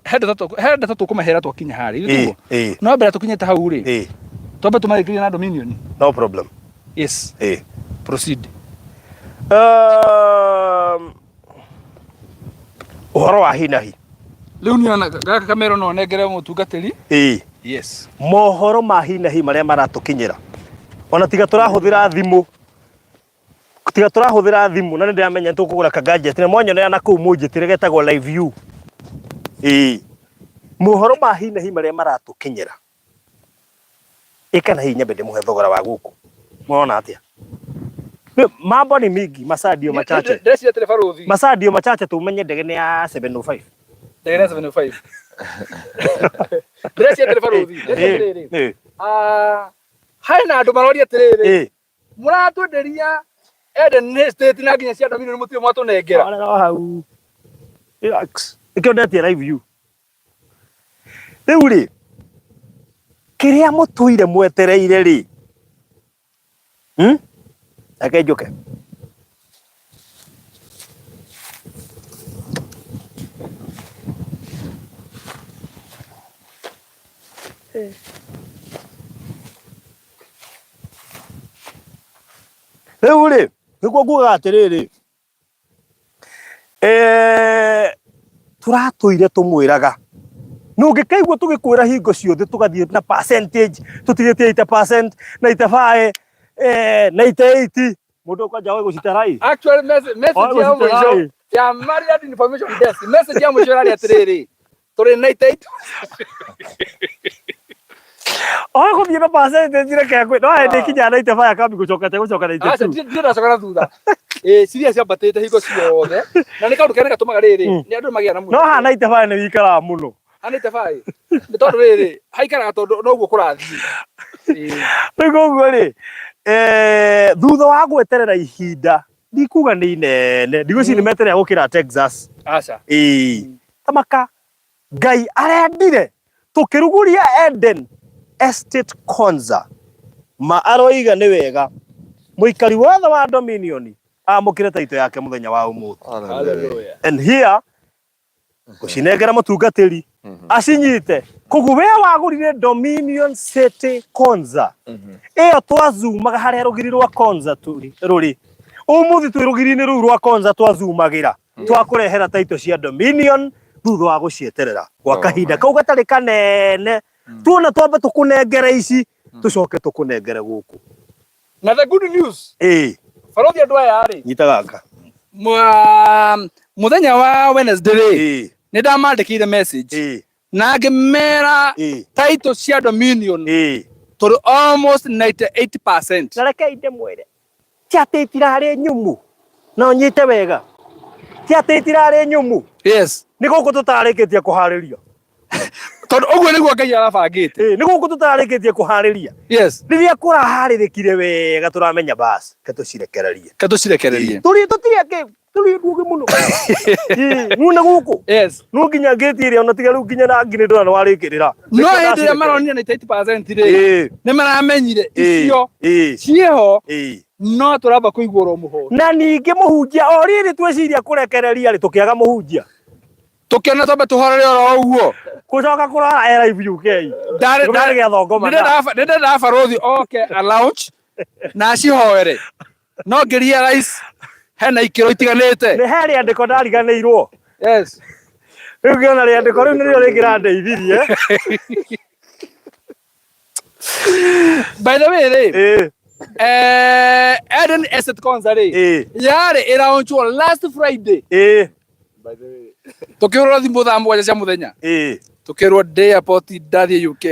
He ndeto tũkũmahera twakinya harĩa, ithuĩ tiguo? No mbere tũkinyĩte hau rĩ, twambe tũmarĩkĩrie na Dominion. No problem. Yes. Proceed. Ũhoro wa hi na hi. Rĩu niĩ ona gaka kamero no nengere mũtungatĩri. Yes. Mohoro ma hi na hi marĩa maratũkinyĩra. Ona tiga tũrahũthĩra thimũ. Tiga tũrahũthĩra thimũ na nĩ ndĩramenya tũkũgũra ka gadget na mwanyonera na kũu mũnjĩtĩre getagwo live view. Mohoro ma hi na hi marĩa maratũkinyĩra. Ĩka na hihi nyambe ndĩmũhe thogora wa gũkũ. Mũrona atĩa? Mambo ni mingi, masaa ndio machache. Ndĩreciria atĩrĩ barũthi. Masaa ndio machache tumenye ndege nĩ ya 705. Ndege nĩ ya 705. Ndĩreciria atĩrĩ barũthi. Ndĩreciria atĩrĩrĩ. Harĩ na andũ maroria atĩrĩrĩ. Mũratwenderia Eden Estate na nginya cia Dominion mũtirĩ mwatũnengera. Arega hau. Relax. Nĩkĩo ndetia live view. Rĩu rĩ, kĩrĩa mũtũire mwetereire rĩ, Reke njũke. Rĩu rĩ, nĩguo ngugaga atĩrĩrĩ, Eh, tũratũire tũmwĩraga na ũngĩkaigua tũgĩkwĩra hingo ciothe tũgathiĩ na percentage tũtigĩtie 80% 95 eh, 98 mũndũ kwanja oĩ gũcitara ĩ Actually, message Oĩ ya gũcitara mũico ĩ ya Mariad Information Desk, message ya mũico ĩrarĩ atĩrĩrĩ, tũrĩ 98. Oĩ gũthiĩ na percentage reke ngwĩ no hĩndĩ ikinya 95 akambi gũcoka te gũcoka Aca, 92 ndirĩ ndacoka na thutha. Ĩ, ciria ciambatĩte hingo ciothe. Na nĩ kaũndũ karĩa gatũmaga rĩrĩ, nĩ andũ magĩa na no haha 95 nĩ wikaraga mũno. Haha 95? Nĩ tondũ rĩrĩ, haikaraga tondũ noguo kũrathiĩ. Ĩ. Rĩu koguo rĩ, thutha wa gweterera ihinda, ndikuga nĩ inene, ndigwĩciria nĩ meterera gũkĩra Texas. Aca. Ĩĩ. Tamaka Ngai arendire tũkĩruguria Eden Estate Konza ma aroiga nĩ wega. Mũikari wothe wa Dominion amũkĩre taito yake mũthenya wa ũmũthĩ. Hallelujah. And here ngũcinengera mũtungatĩri acinyite. Koguo we wagũrire Dominion City Konza ĩyo twazumaga harĩa rũgiri rwa Konza tũrĩ rũrĩ ũmũthĩ twĩ rũgiri-inĩ rũu rwa Konza twazumagĩra twakũrehera taito cia Dominion thutha wa gũcieterera gwa Oh, kahinda my. kau gatarĩ kanene tuona twambe tũkũnengere ici tũcoke tũkũnengere gũkũ. Na the good news, Ĩĩ, barothi andũ aya rĩ, nyita gaka. Mũthenya wa Wednesday rĩ, Ĩĩ, nĩ ndamandĩkĩire message ĩĩ, na ngĩmera ĩĩ, title cia Dominion ĩĩ. tũrĩ almost 98%. Na rekei ndĩmwĩre ti atĩ itirarĩ nyũmũ, na ũnyite wega, ti atĩ itirarĩ nyũmũ, Yes. nĩ gũkũ tũtararĩkĩtie kũharĩria. Tondũ ũguo nĩguo Ngai arabangĩte. Ĩĩ, nĩ gũkũ tũtararĩkĩtie kũharĩria. Yes. Rĩrĩa kũraharĩrĩkire wega tũramenya bas ke tũcirekererie. Ke tũcirekererie. Tũrĩ tũtirĩ akĩ tũrĩ nduoge mũno. Ĩĩ, nuna gũkũ. Yes. No nginya ngĩti ĩrĩa ona tiga rĩu nginya rangi nĩ ndĩrona nĩwarĩkĩrĩra. No hĩndĩ ĩrĩa maronire 98% rĩ, Ĩĩ, nĩ maramenyire ĩĩ, icio ĩĩ, ciĩho ĩĩ. no tũramba kũigua oro mũhoro. Na ningĩ mũhunjia o rĩrĩ tweciria kũrekereria rĩ tũkĩaga mũhunjia. Tũkĩona twambe tũhorere oro ũguo. Gũcoka kũrora e live UK. Ndarĩ Ndarĩ gĩa thongoma. Nĩ ndendaga barothi oke a launch na acihoere. No ngĩ realize hena ikĩro itiganĩte. Nĩ he rĩandĩko ndariganĩirwo. Yes. Rĩu ngĩona rĩandĩko rĩu nĩrĩo rĩngĩrandeithirie. By the way rĩ, Ĩĩ, Eden Estate Konza rĩ, ĩĩ, yarĩ ĩraunchwo last Friday. ĩĩ, By the way, Tũkĩhũrwo thimũ thaa 7 cia mũthenya. ĩĩ. Tũkĩrwo ndĩ airport ndathiĩ UK.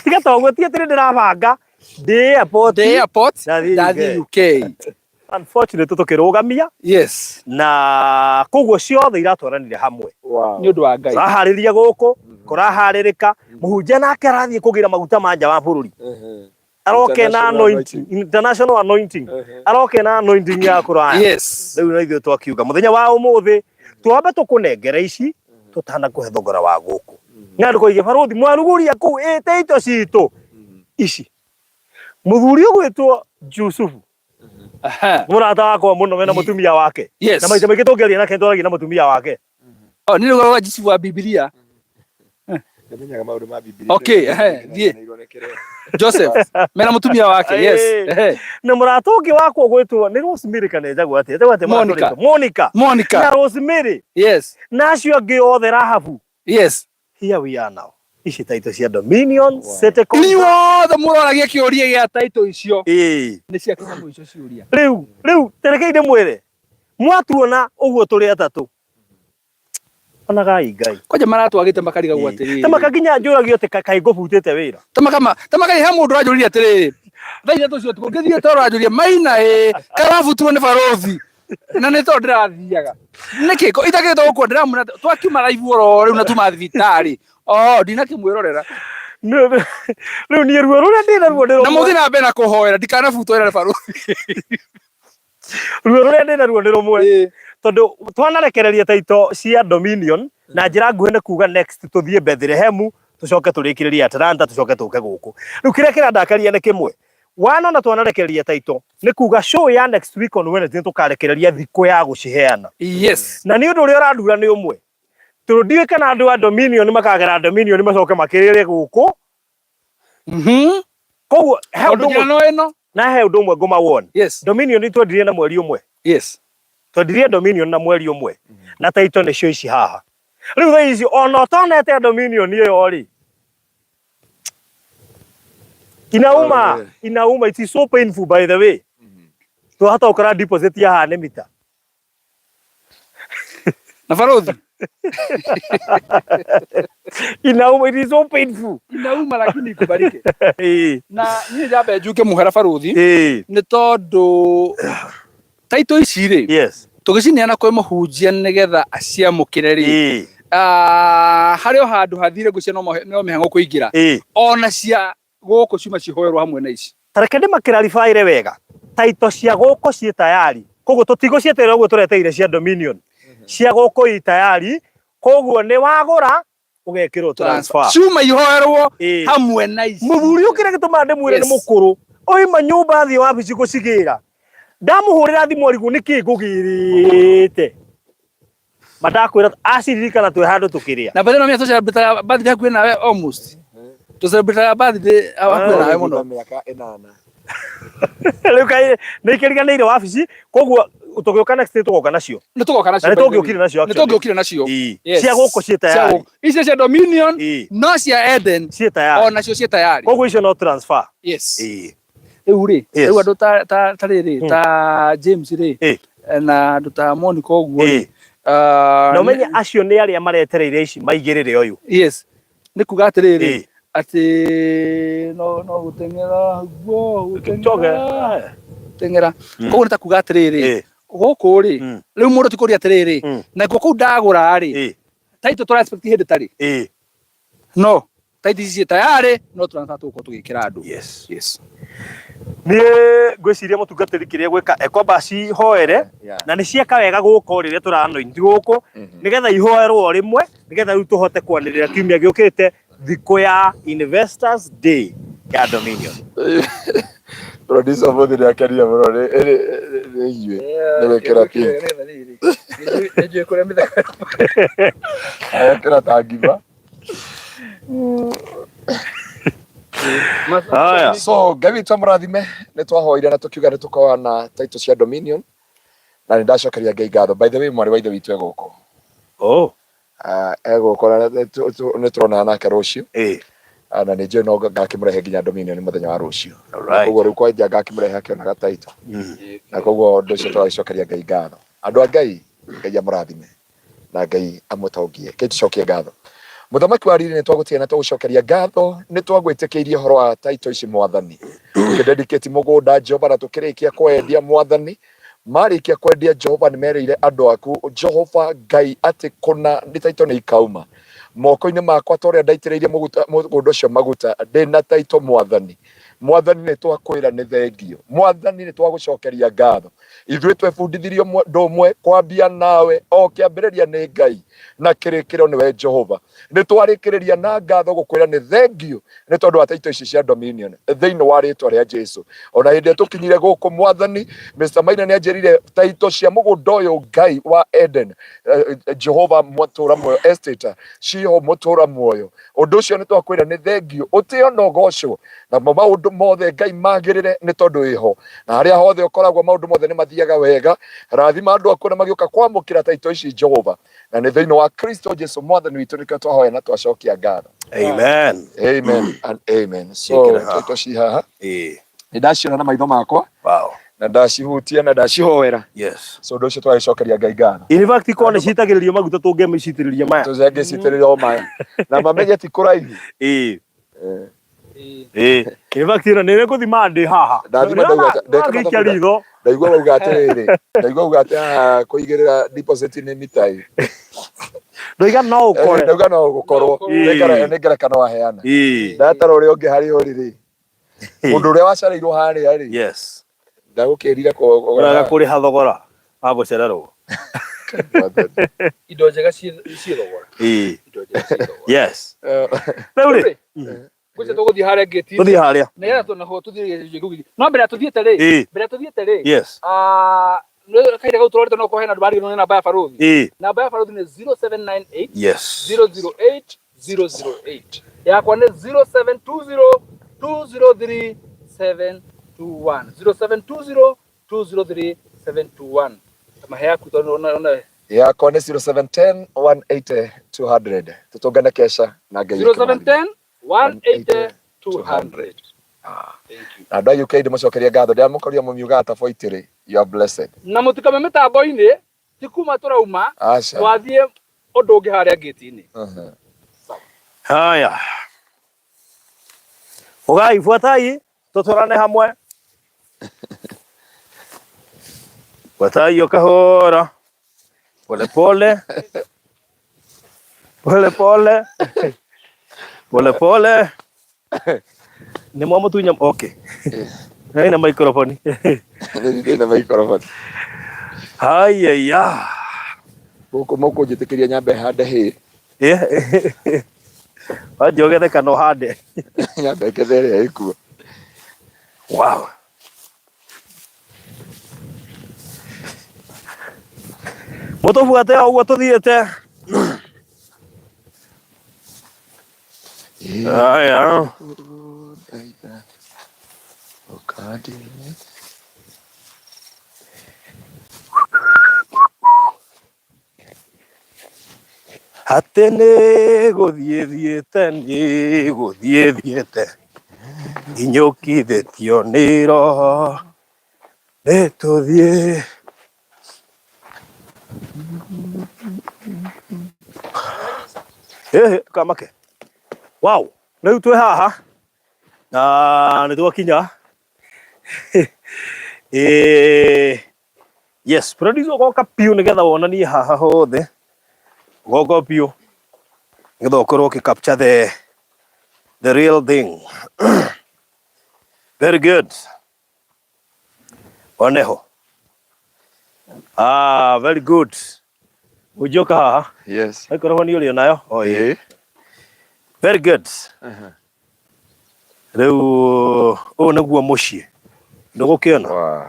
Tiga toguo ti atĩ nĩ ndĩrabanga ndĩ airport. Ndĩ airport Ndathiĩ ndathiĩ UK. UK. Unfortunately tũkĩrũgamia Yes. na koguo ciothe iratwaranire hamwe. Wow. Nĩ ũndũ wa Ngai. Tũraharĩria gũkũ, kũraharĩrĩka, mũhunjia nake arathiĩ kũgĩra maguta ma nja wa bũrũri. Aroke na International anointing, international anointing. Aroke na anointing ya kũraya. Yes. Rĩu na ithuĩ twakiuga mũthenya wa ũmũthĩ twambe tũkũnengere ici tũtanakũhe thogora wa gũkũ. Na ndũkoige barothi mwaruguria kũu ĩte indo citũ ici. Mũthuri ũgwĩtwo Jusufu Aha. mũrata wakwa mũno mena mũtumia wake. Yes. Na maita maingĩ tũngĩaria nake twaragia na mũtumia wake. Oh, nĩ rũgano rwa Jusufu wa Bibilia. Ndamenyaga maũndũ ma Bibilia. Okay, ehe, thiĩ. Joseph mena mũtumia wake. Yes. Ĩĩ. Ehe. Na mũrata ũngĩ wakwa ũgwĩtwo nĩ Rosemary kana ĩtagwo atĩa? Ĩtagwo atĩa mũrata Monica. ũrĩtwo? Monica. Monica. Na Rosemary. Yes. Na acio angĩ othe Rahabu. Yes. Here we are now. Ici taito cia Dominion City Inyuĩ Council. othe mũroragia kĩũria gĩa title icio. Ĩĩ. Nĩ ciakinya mũico ciũria. Rĩu, rĩu terekei ndĩmwĩre. Mwatuona ũguo tũrĩ atatũ. Onagai Ngai. Kwanja maratwagĩte makarigagwo atĩrĩrĩ. Tamaka nginya njũragio atĩ kaĩ ngũbutĩte wĩra. Tamaka tamaka he mũndũ ũranjũririe atĩrĩrĩ. Thaa 3 cia ũtukũ ngĩthiĩ toro ũranjũria maina ĩ karabutirwo nĩ barothi. Na nĩ tondũ ndĩrathiaga. Nĩkĩ itakĩte gũkua ndĩramwĩra twakiuma live oro rĩu na tuma thibitarĩ. Oh, ndinakĩmwĩrorera. Rĩu niĩ ruo rũrĩa ndĩ naruo nĩ Na rũmwe. mũthiĩ na mbere na kũhoera ndikanabutwo wĩra nĩ barothi. Ruo rũrĩa ndĩ naruo nĩ rũmwe. Tondũ twanarekereria taito cia Dominion na njĩra nguhĩ nĩ kuga next tũthiĩ Bethlehem tũcoke tũrĩkĩrĩrie Atlanta tũcoke tũke gũkũ. Rĩu kĩrĩa kĩrandakaria nĩ kĩmwe. Wanona twanarekereria taito nĩ kuga show ya next week on Wednesday tũkarekereria thikũ ya gũciheana. Yes. Na nĩ ũndũ ũrĩa ũrandura nĩ ũmwe. Tondũ ndiũĩ kana andũ a Dominion makagera Dominion macoke makĩrĩre gũkũ. Koguo he Tondũ ũndũ njĩra ũmwe no ĩno. na he ũndũ ũmwe ngũma won. Yes. Dominion twendirie na mweri ũmwe. Yes. Twendirie Dominion na mweri ũmwe. Na taito nĩcio ici haha. Rĩu thaa ici ona ũtonete Dominion ĩyo rĩ. Inauma, inauma, it is so painful by the way. Twahota gũkora deposit ya haha nĩ mita. Na barothi. Inauma, it is so painful. Inauma lakini ikubarike. Ĩĩ. Na niĩ njambe njuke mũhera barothi. Ĩĩ. Nĩ tondũ taito ici rĩ Yes. tũgĩcineana kwĩ mũhunjia nĩgetha aciamũkĩre rĩ Ĩĩ. Harĩ o handũ hathire ngwĩciria no mĩhang'o kũingĩra Ĩĩ. ona cia gũkũ ciuma cihoerwo hamwe na ici. Ta reke ndĩmakĩraribaĩre wega. Taito cia gũkũ ciĩ tayari. Koguo tũtigũcieterera ũguo tũreteire cia Dominion. Cia gũkũ i tayari. Koguo nĩ wagũra ũgekĩrwo transfer. Ciuma ihoerwo Ĩĩ. hamwe na ici. Mũthuri ũyũ kĩrĩa gĩtũmaga ndĩmwĩre nĩ Yes. mũkũrũ. Oima nyũmba athiĩ wabici gũcigĩra. Ndamũhũrĩra thimũ arigwo nĩkĩ ngũgĩrĩte. Mandakwĩra aciririkana twĩ handũ tũkĩrĩa. Na bethe no menya tũcelebrate birthday hakuhĩ nawe almost. Tũcelebrate birthday hakuhĩ nawe mũno. Mĩaka ĩnana. Rĩu kaĩ nĩ ikĩriganĩire wabici koguo tũgĩũka next day tũgoka nacio. Nĩ tũgoka nacio. Na nĩ tũngĩũkire nacio Nĩ actually. tũngĩũkire nacio. Ĩĩ. Yes. Cia gũkũ ciĩ Cia tayari. gũkũ. Icio cia Dominion Ĩĩ. no cia Eden Ciĩ tayari. o nacio ciĩ tayari. Koguo icio no transfer. Yes. Ĩĩ. Rĩu rĩ, Yes. rĩu andũ ta ta ta rĩrĩ ta James rĩ Ĩĩ. na andũ ta Monica ũguo rĩ. Ĩĩ. Ah, Na ũmenye acio nĩ arĩa maretereire ici maigĩrĩre ũyũ. Yes. Nĩ kuga atĩrĩrĩ Ĩĩ. atĩ no no gũteng'era guo Kipchoge. gũteng'era teng'era. Koguo nĩ ta kuga atĩrĩrĩ Ĩĩ. gũkũ rĩ rĩu mũndũ ti kũria atĩrĩrĩ nakuo kũu ndagũra rĩ Ĩĩ. title tũra expect hĩndĩ tarĩ Ĩĩ. no title ici ciĩ tayarĩ no tũratha tũgũkorwo tũgĩkĩra andũ. Yes. Yes. Niĩ ngwĩciria mũtungatĩri kĩrĩa gwĩka ekwamba acihoere na nĩ cieka wega gũka o rĩrĩa tũranointi gũkũ nĩgetha ihoerwo o rĩmwe nĩgetha rĩu tũhote kwanĩrĩra kiumia gĩũkĩte thikũ ya Investors Day ya Dominion. Producer mũthĩ nĩ akenire mũno nĩ nĩ inyuĩ nĩ gwĩkĩra pink. Nĩnjũĩ kũrĩa mĩthako Agekĩra ta ngima. Haya. So Ngai witũ amũrathime nĩ twahoire na tũkiuga nĩ tũkoa na title cia Dominion na nĩ ndacokeria Ngai ngatho. By the way mwarĩ wa ithe witũ e gũkũ. Oh. Ah, e gũkũ na nĩ tũronana nake rũciũ. Eh. Ah, na nĩ njũĩ no ngakĩmũrehe nginya Dominion mũthenya wa rũciũ. Alright. Koguo rĩu kwanja ngakĩmũrehe akĩonaga title. Na koguo ũndũ ũcio tũragĩcokeria Ngai ngatho. Andũ a Ngai, Ngai amũrathime na Ngai amũtongie. Reke tũcokie ngatho. Mũthamaki wa riri nĩ twagũtiga na twagũcokeria ngatho nĩ twagwĩtĩkĩirie ũhoro wa title ici mwathani. Tũkĩdedicate mũgũnda Jehova na tũkĩrĩkia kwendia mwathani. Marĩkia kwendia Jehova nĩ merĩire andũ aku Jehova Ngai atĩ kũna nĩ title nĩ ikauma moko-inĩ makwa ta ũrĩa ndaitĩrĩirie mũgũnda ũcio maguta ndĩna title mwathani. Mwathani nĩ twakwĩra nĩ thengio. Mwathani nĩ twagũcokeria ngatho. Ithuĩ twebundithirio ũndũ ũmwe kwambia nawe o kĩambĩrĩria nĩ Ngai na kĩrĩkĩro nĩwe Jehova. Nĩ twarĩkĩrĩria na ngatho gũkwĩra nĩ thengio nĩ tondũ wa taito ici cia Dominion thĩinĩ wa rĩtwa rĩa Jesu. Ona hĩndĩ ĩrĩa tũkinyire gũkũ Mwathani, Mr. Maina nĩ anjĩrire taito cia mũgũnda ũyũ Ngai wa Eden, Jehova mũtũra muoyo estate ciho mũtũra muoyo. Ũndũ ũcio nĩ twakwĩra nĩ thengio, ũtĩo na ũgocwo, namo maũndũ mothe Ngai magĩrĩre nĩ tondũ wĩho, na harĩa hothe ũkoragwo maũndũ mothe nĩ mathiaga wega. Rathima andũ aku na magĩũka kwamũkĩra taito ici Jehova, na nĩ thĩinĩ wa Kristo Jesu mwathani witũ nĩkĩo twahoya na twacokia ngatho. Amen. Amen and amen. So Ciĩkĩre haha. taito ci haha Ĩĩ. nĩ ndaciona na maitho makwa Wow. na ndacihutia na ndacihoera. Yes. So ũndũ ũcio twagĩcokeria Ngai ngatho. In fact ko nĩ citagĩrĩrio maguta tũngĩmĩcitĩrĩria maya. Tũcangĩcitĩrĩria o maya na mamenye ti kũraihu. Ĩĩ. Ĩĩ. In fact ĩno nĩ ngũthima ndĩ haha. Ndathima ndauga atĩ- ndeka Ndagĩikia mathabu nda- ritho. Ndaigua wauga atĩrĩrĩ, ndaigua wauga atĩ haha kũigĩrĩra deposit nĩ mitai. Ndoiga no ũkore. Ndauga no gũkorwo. Ĩĩ. Nĩ ngerekano waheana. Ĩĩ. Ndatara ũrĩa ũngĩ harĩa ũrĩ rĩ, mũndũ ũrĩa wacereirwo harĩa rĩ, Yes. ndagũkĩrire Ũraga kũrĩha thogora wa gũcererwo. Indo njega ciĩ thogora. Ĩĩ. Indo njega ciĩ thogora. Yes. Rĩu rĩ, Ngwĩciria tũgũthiĩ harĩa ngĩti-inĩ. tũthiĩ harĩa. Nĩgetha naho tũthiĩ gĩcunjĩ kĩu kĩngĩ. No mbere ya tũthiĩte rĩ, Ĩĩ. mbere ya tũthiĩte rĩ, Yes. ah, nĩ kahinda kau tũrorete no kũhe na andũ marigĩrwo nĩ namba ya barũthi. Ĩĩ. Namba ya barũthi nĩ 0798 Yes. 008 008. Yakwa nĩ 0720 203 721. 0720 203 721. Mahe yaku tondũ ona Yakwa nĩ 0710 180 200. Tũtũngane kesha na Ngai akĩmũrathime. 0710 180 200. Thank you. Na andũ a UK ndĩmũcokerie ngatho ndĩramũkoria mũmiugaga ta boitĩrĩ. You are blessed. Na mũtikame mĩtambo-inĩ ti kuma tũrauma Aca. twathiĩ ũndũ ũngĩ harĩa ngĩti-inĩ. Haya. Ugai fuatai tutwarane hamwe. Fuatai o kahora. Pole pole. Pole pole. Pole pole. Nĩ mwamũtunya okay. Ĩna microphone. Ĩna microphone. Haya ya. Gũkũ mũkũnjĩtĩkĩria nyambe hande hĩ. Wanjia ũgethe kana ũhande. Nyambe ngethe ĩrĩa ĩkuo. Wow. Mũtũbuate o ũguo tũthiĩte. Aya. Atĩ nĩ gũthiĩ thiĩte nĩ gũthiĩ thiĩte nginyũkithĩtio nĩ roho nĩ tũthiĩ. Ĩhĩ ndũkamake. Wow, rĩu twĩ haha na nĩ twakinya. Ĩĩ Yes, producer ũgoka piũ nĩgetha wonanie haha hothe. Ũgoka piũ nĩgetha ũkorwo ũkĩ capture the real thing. Very good. Oneho. Ah, very good. Ũnjũka haha. Yes. Microphone ũrĩ nayo? Oh, yeah. Ĩĩ. Very good. Rĩu ũyũ nĩguo mũciĩ. Ndũgũkĩona? Wow.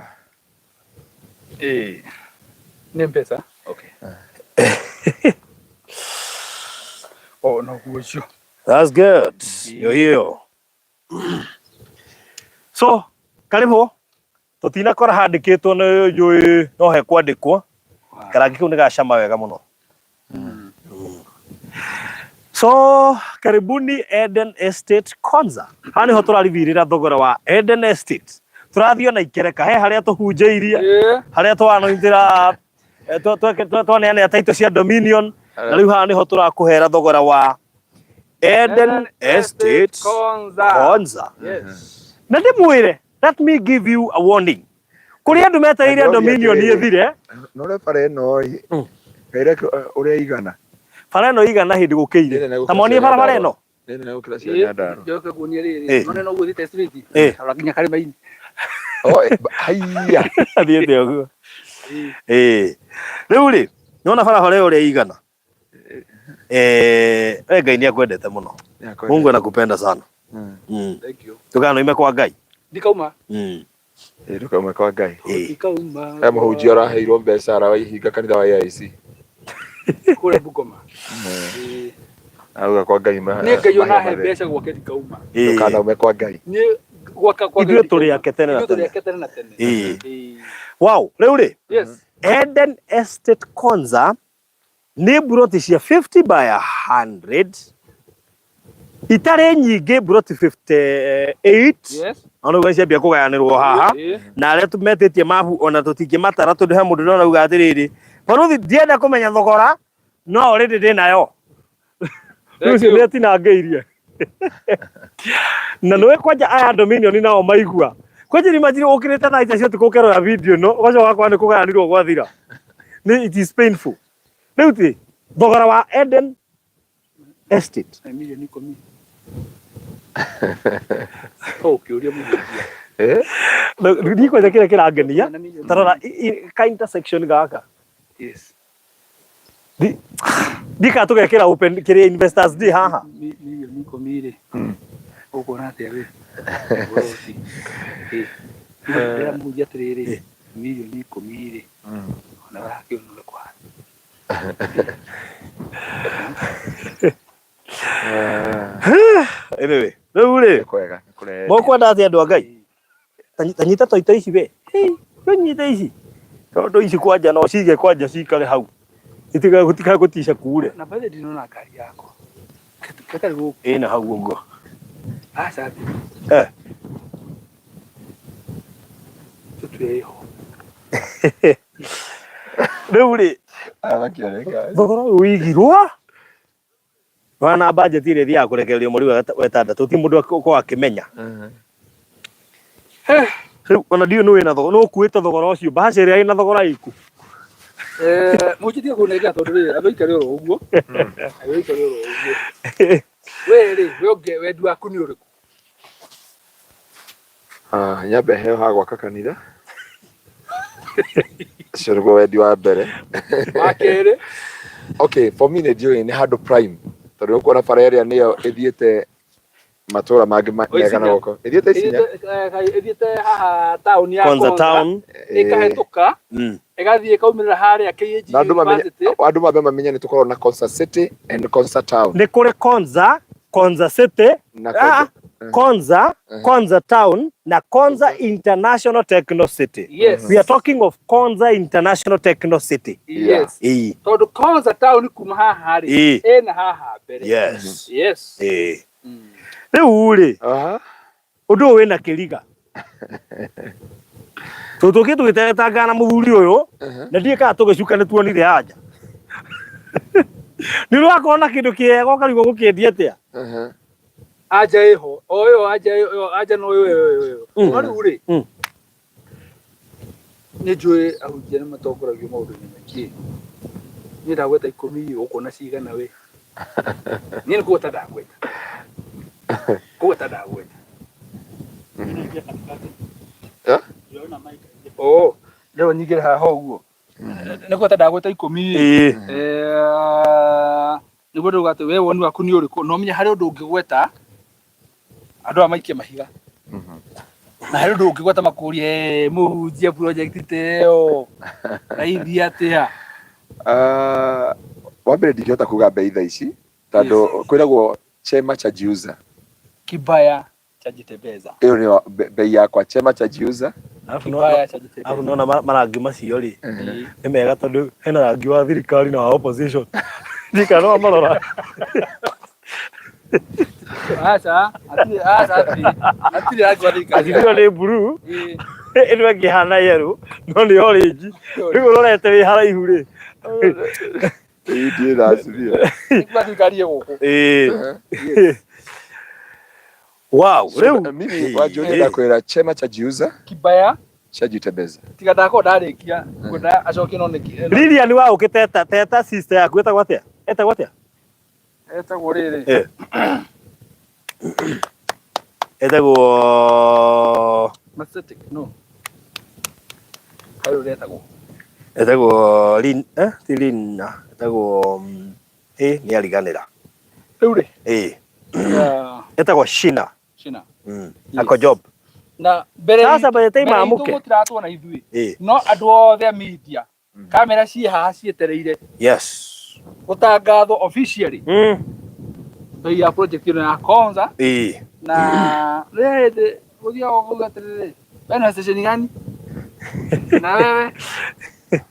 Eh. Nĩ mbeca? Okay. Oh, noguo ũcio. That's good. Ndio hiyo. So, karibu. Tũtinakora handĩkĩtwo nĩ njũĩ no hekwandĩkwo. Karangi kau nĩ gacama wega mũno. So, karibuni Eden Estate Konza. Haha nĩho tũraribirĩra thogora wa Eden Estate. Tũrathiĩ ona ikereka he harĩa tũhunjĩirie, harĩa tũranointĩra twaneanĩra title cia Dominion, na rĩu haha nĩho tũrakũhera thogora wa Eden Estate Konza. Konza. Yes. Na ndĩmwĩre, let me give you a warning. Kũrĩ andũ metereire Na ndĩroria Dominion atĩrĩrĩ. ĩthire, No ũrĩa bara ĩno ĩ kaira ũrĩa igana. bara ĩno igana hĩndĩ gũkĩire. Nĩ nene Ta monie gũkĩra barabara ĩno. Nĩ nene gũkĩra cia Nyandarua. Njoke nguonie rĩrĩ. Eh. None noguo thiĩte straight. Eh. Rora nginya karĩma-inĩ. Oh, haiya. Athiĩte ũguo. Ĩĩ. Rĩu rĩ, nĩwona barabara ĩyo ũrĩa ĩigana? Eh, we Ngai nĩ akwendete mũno. Mungu anakupenda sana. Thank you. Ndũkanoime kwa Ngai. Ndikauma. Ndũkauma kwa Ngai. Ĩĩ. Ndikauma. He mũhunjia ũraheirwo mbeca araihinga kanitha wa AIC. Kũrĩa Bungoma. Ĩĩ. Arauga kwa Ngai ma. Niĩ Ngai ona he mahe mbeca gwake ndikauma. Ĩĩ. Ndũkanaume kwa Ngai. Niĩ gwaka kwa Ngai Ithuĩ tũrĩ ndikauma. ake tene na Ithuĩ tũrĩ tene. ake tene na tene. Ĩĩ. Ĩĩ. Wow, rĩu rĩ, Yes. Eden Estate Konza nĩ mburoti cia 50 by 100 itarĩ nyingĩ mburoti 58 Yes. ona ũguo ciambia kũgayanĩrwo haha Ĩĩ. na arĩa metĩtie mabu ona tũtingĩmatara tondũ he mũndũ ndĩrona auga atĩrĩrĩ baruthi ndienda kũmenya thogora no already ndĩ nayo rĩu ũcio nĩ atinangĩirie na nĩwe kwanja aya Dominion nao maigua kwanja nĩ imagine ũkĩrĩte thaa inya cia ũtukũ ũkerora video ĩno ũgacoka ũgakora nĩ kũgayanirwo gwathira nĩ it is painful rĩu ti thogora wa Eden Estate Na milioni ikũmi. Oh, ũkĩũria mũhunjia. Eh? ndikwenda kĩrĩa kĩrangenia Na milioni. tarora ka intersection gaka Yes. Ndika tũgekĩra open kĩrĩa investors day haha Milioni ikũmi rĩ. Ũkuona atĩa we? Ũroti. Ĩ. Ndĩra mũhunjia atĩrĩrĩ, milioni ikũmi rĩ. Ona ũrakĩona ũrĩa kũhana. Anyway, rĩu rĩ Nĩ kwega, nĩ kũrĩa. mũkwenda atĩa andũ a Ngai Ta nyita toito ici we Hĩ, we nyita ici tondũ ici kwanja no cige kwanja cikare hau itiga gũtica kure Na by the way ndinona ngari yakwa. Ketarĩ gũkũ. ĩna hau ũguo Aca eh tũtue ĩho. Rĩu rĩ Arakĩoneka. thogora ũyũ wĩigirwo wana budget ĩrĩa ĩthiaga kũrekererio mweri wa wetandatũ ti mũndũ akorwo akĩmenya rĩu ona ndiũĩ nũ wĩna thogora nũ ũkuĩte thogora ũcio bahasha ĩrĩa ĩna thogora ĩku Mũnjĩtie kũnengera tondũ rĩ andũ aikare oro ũguo. Andũ aikare oro ũguo. We rĩ, we ũngĩ wendi waku nĩ ũrĩkũ? Ah, nyambe heo ha gwaka kanitha. Ũcio nĩguo wendi wa mbere. Wa kerĩ, Okay, for me nĩ ndiũĩ nĩ handũ prime. Tondũ ũkuona bara ĩrĩa nĩyo ĩthiĩte Matũra mangĩ megana Isinya. gũkũ. Ĩthiĩte Isinya. Ĩthiĩte haha taũni ya Konza Konza town. Ĩkahĩtũka ĩgathiĩ ĩkaumĩrĩra harĩa KAG Na andũ mamenye University. Andũ mambe mamenye nĩ tũkoragwo na Konza City and Konza Town. Nĩ kũrĩ Konza, Konza City, Na ah, Konza Konza, Konza Town na Konza International Techno City. We are talking of Konza International Techno City. Ĩĩ. Tondũ Konza Town kuma haha rĩ, ĩna haha mbere. Yes. Ĩĩ. Rĩu rĩ, ũndũ ũyũ wĩna kĩriga. Tũtũkĩ tũgĩteretangana na mũthuri ũyũ na ndiĩ kana tũgĩcuka nĩ tuonire anja. Nĩ ũrakorwo na kĩndũ kĩega ũkarigwo gũkĩendia atĩa. Anja ĩho o ĩyo, anja ĩyo, anja no ĩyo ĩyo ĩyo. No rĩu rĩ, nĩ njũĩ ahunjia nĩ matongoragio maũndũ-inĩ maingĩ. Niĩ ndagweta 10 ũkuona cigana we. Niĩ nĩ kũgweta ndagweta, kũgweta ndagweta. Oh, rĩu nyingĩre haha ũguo nĩ kũgweta ndagweta 10. Nĩguo ndauga atĩ we woni waku nĩ ũrĩkũ, no menye harĩ ũndũ ũngĩgweta andũ aya maikie mahiga na harĩ ũndũ ũngĩgweta makũrie, "Mũhunjia, project ta ĩyo raithi atĩa?" Ah, wa mbere ndingĩhota kuga mbei thaa ici tondũ kwĩragwo chema chajiuza. Kibaya chajitembeza. Ĩyo nĩyo bei yakwa, chema chajiuza. Alafu Kibaya chajitembeza. Alafu nona marangi macio rĩ, nĩ mega tondũ hena rangi wa thirikari na wa opposition. Ndikana no marora. Aca, hatirĩ, aca, hatirĩ rangi wa thirikari. Azimio nĩ blue, ĩno ĩngĩ ĩhana yellow, no nĩ orange. Rĩu ũrorete wĩ haraihu rĩ. Ĩĩ, ndiĩ na Azimio. Nĩ kwa thirikari ĩ gũkũ. Ĩĩ. Wow, So, rĩu mimi wanjũria ndakwĩra chema chajiuza. Kibaya Chajitembeza. Tiga ndakorwo ndarĩkia ngwenda acokie no nĩkĩ Lilian wa ũkĩteta teta sister yaku ĩtagwo atĩa? Ĩtagwo atĩa? Etagwo rĩrĩ. Ĩtagwo Macetic, no harĩ ũrĩa etagwo. Ĩtagwo Lin, ti Lina, ĩtagwo nĩ ariganĩra. Rĩu rĩ, Ĩtagwo Shina. Shina. Ako job. Na mbere Sasa by the time mbere itũ amũke. Mũtiratuona ithuĩ, no andũ othe a media, kamera ciĩ haha cietereire gũtangathwo officially bei ya project ĩno ya Konza. Na rĩrĩa hĩndĩ gũthiaga kuga atĩrĩrĩ, wewe na station gani na wewe,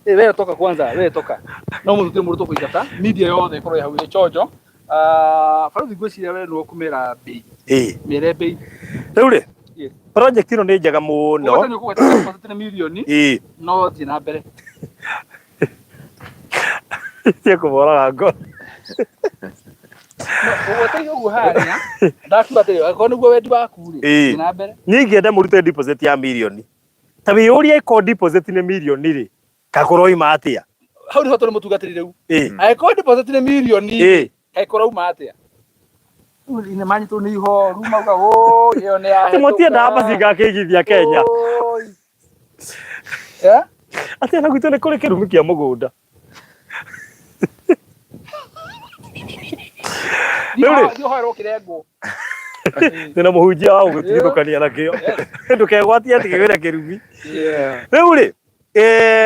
wewe toka kwanza, wewe toka no mũndũ tũrĩ mũndũ tũkũingata media yothe ĩkorwo ĩ hau ĩ chonjo. Ah, barothi, ngwĩciria we nĩwe ũkũmĩra bei. Mĩre bei. Rĩu rĩ, project ĩno nĩ njega mũno. Kũgweta nĩ ũkũgweta deposit nĩ mirioni, no thiĩ na mbere. Cia kũmoraga ngoro. Ũgweteire ũguo harĩa ndakiuga atĩrĩ, angĩkorwo nĩguo wendi waku rĩ, thiĩ na mbere. Niĩ ingĩenda mũrute deposit ya mirioni. Ta wĩyũrie, ĩkorwo deposit nĩ mirioni rĩ, kakũroima atĩa? Hau nĩho tũrĩ mũtungatĩri rĩu. Angĩkorwo deposit nĩ mirioni, kaĩ kũrauma atĩa? Rĩu nĩ manyitwo nĩ ihoru mauga, "Ũĩ, ĩyo nĩ Atĩ mũtiendaga yahĩtũka." macinga akĩigithia Kenya. Ũĩ. Eh? Atĩ ona gwitũ nĩ kũrĩ kĩrumi kĩa mũgũnda. Rĩu rĩ, Thiĩ ũhoerwo kĩrengo. Ndĩna mũhunjia wa gũgĩtigithũkania nakĩo. Ndũkegwatie atĩ wĩna kĩrumi. Rĩu rĩ,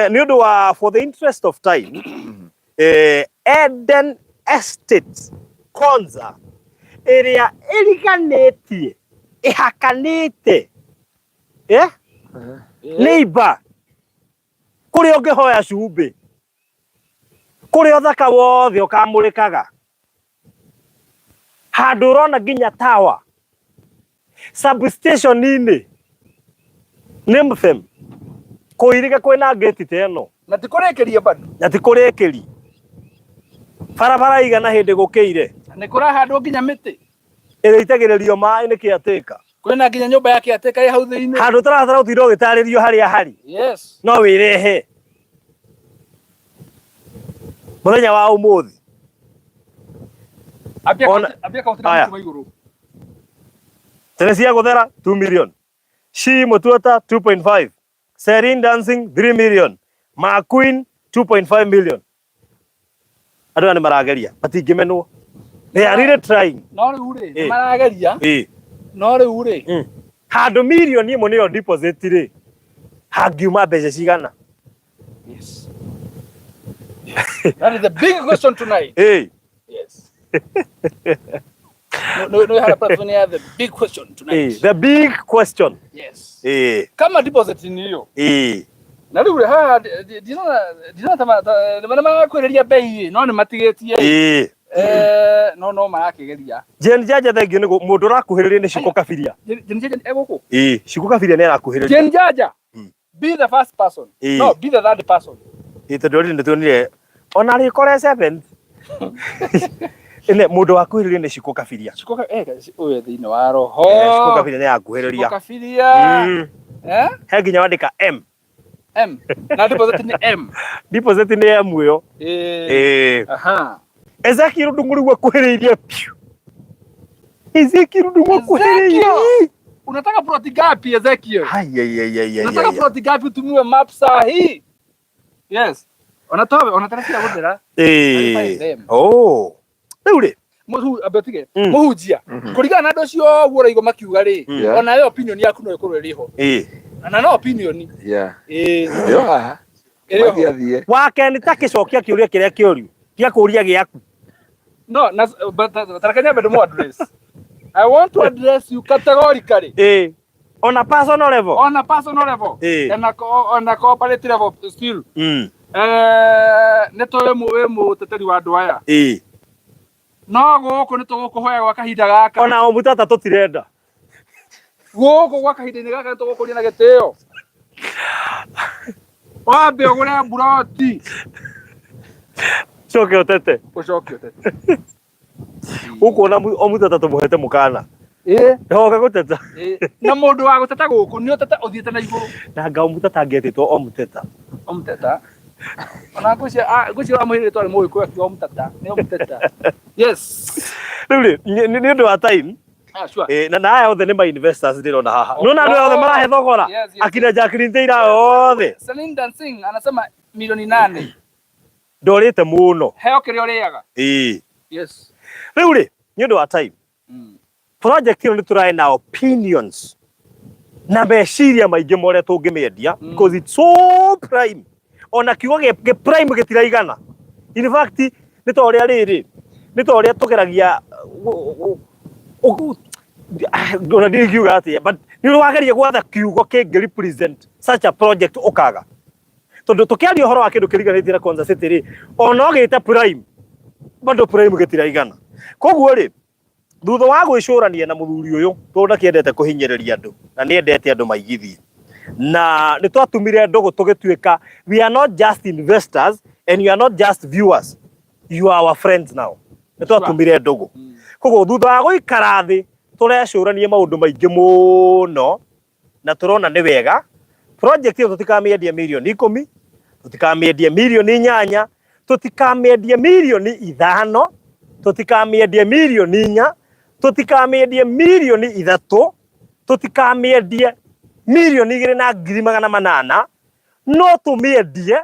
nĩ ũndũ wa for the interest of time, Eden Estate Konza ĩrĩa ĩriganĩtie ĩhakanĩte neighbor kũrĩa ũngĩhoya cumbĩ, kũrĩa ũthaka wothe ũkamũrĩkaga, handũ ũrona nginya tower substation-inĩ, name them kũirige kwĩna gate ta ĩno. Na ti kũrĩkĩria bado. Na ti kũrĩkĩri barabara igana hĩndĩ gũkĩire. Nĩ kũrahandwo nginya mĩtĩ. Ĩrĩa itagĩrĩrio maĩ nĩ kĩatĩka. Kwĩna nginya nyũmba ya kĩatĩka ĩ hau thĩinĩ. Handũ ũtarabatara gũtinda ũgĩtarĩrio harĩa harĩ. No wĩrehe mũthenya wa ũmũthĩ. Ambia ambia kaunti na Aya. mũtĩ wa igũrũ. Tene cia gũthera 2 million, Shi Mutuota 2.5, Serene Dancing 3 million, Ma Queen 2.5 million. Andũ aya nĩ marageria, matingĩmenwo. They are really trying. No rĩu rĩ, nĩ marageria. No rĩu rĩ, Handũ mirioni 1 nĩyo deposit rĩ, hangiuma mbeca cigana? Yes. That is the big question tonight. Hey. Yes. No, no, no, platform ya the big question tonight. Hey, the big question. Yes. Hey. Kama deposit ni hiyo. Hey. Na rĩu rĩ, haha ndinona ndinona ta nĩ marakwĩrĩria bei no nĩ matigĩtie. Hey. No no marakĩgeria. Jane Jaja thengiũ nĩ mũndũ ũrakuhĩrĩria nĩ Shiko Kabiria. Jane Jaja e gũkũ? Ĩĩ, Shiko Kabiria nĩ arakuhĩrĩria. Jane Jaja. Be the first person. No, be the third person. Ĩĩ, tondũ already nĩ tuonire ona arĩkore seventh. Ĩne mũndũ wakuhĩrĩria nĩ Shiko Kabiria. Shiko ũyũ thĩinĩ wa roho. Shiko Kabiria nĩ arakuhĩrĩria. Shiko Kabiria. Eh? He nginya wandĩka M. M. Na deposit nĩ M. Deposit nĩ M ĩyo. Ĩĩ. Aha. Ezekiel Ndung'u rĩu akuhĩrĩirie piũ. Ezekiel Ndung'u akuhĩrĩirie. Unataka plot ngapi Ezekiel? Ai ai ai ai ai. Unataka plot ngapi utumiwe map saa hii? Yes. Ona towe ona tarakia guthira. Eh. Oh. Rĩu rĩ ambe mũhunjia kũringana na andũ acio ũguo ũraigua makiuga rĩ, ona yo opinion yaku no ĩkorwo ĩrĩ ho. Na no opinion. Yeah. Ĩyo haha. Ĩyo. Wake nĩ ta kĩcokia kĩũria kĩrĩa kĩũriu. Gĩa kũũria gĩaku. No, na but tareke nyambe ndĩmũ address. I want to address you categorically. On a personal level. On a personal level. And on a corporate level still. Nĩ tũĩ wĩ mũteteri wa andũ aya. No gũkũ nĩ tũgũkũhoya gwa kahinda gaka. Ona o mũtata tũtirenda. Gũkũ gwa kahinda-inĩ gaka nĩ tũgũkũria na gĩtĩo. Wambe ũgũre mburoti. Coke ũtete. Ũcoke ũtete. Ũkuona o mũtata tũmũhete mũkana. Hoka gũteta. Na mũndũ wa gũteta gũkũ nĩ ũteta ũthiĩte na igũrũ. Na nga o mũtata angĩetĩtwo o mũteta. O mũteta. Ona ngwĩciria amũhĩrĩtwo arĩ mũgĩkũyũ akiuga o mũtata. Nĩ o mũteta. Yes. Rĩu rĩ, nĩ ũndũ wa time. Ah, sure. Na aya othe nĩ ma investors ndĩrona haha. Nĩwona andũ othe marahe thogora. Akina Jacqueline Taylor othe. Celine Dancing anasema milioni 8. Ndorĩte mũno. Heo kĩrĩa ũrĩaga. Yes. Rĩu rĩ, nĩ ũndũ wa time. Project ĩno nĩ tũrae na opinions na meciria maingĩ ma ũrĩa tũngĩmĩendia because it's so prime. Ona kiugo gĩ prime gĩtiraigana. In fact, nĩ ta ũrĩa rĩrĩ, nĩ ta ũrĩa tũgeragia ona ndingiuga atĩa, but nĩ ũrageria gwetha kiugo kĩngĩ represent such a project ũkaga. Tondũ tũkĩaria ũhoro wa kĩndũ kĩriganĩtie na Konza City rĩ, ona ũgĩte prime, bado prime gĩtiraigana. Koguo rĩ, thutha wa gwĩcũrania na mũthuri ũyũ, tondũ ndakĩendete kũhinyĩrĩria andũ, na nĩendete andũ maigithie. Na nĩ twatumire ndũgũ tũgĩtuĩka, we are not just investors and you are not just viewers, you are our friends now. Nĩ twatumire ndũgũ. Koguo thutha wa gũikara thĩ, tũrecũrania maũndũ maingĩ mũno, na tũrona nĩ wega, project ĩyo tũtikamĩendie mirioni 10, tũtikamĩendie mirioni 8, tũtikamĩendie mirioni 5, tũtikamĩendie mirioni 4, tũtikamĩendie mirioni 3, tũtikamĩendie mirioni 2,800,000, no tũmĩendie,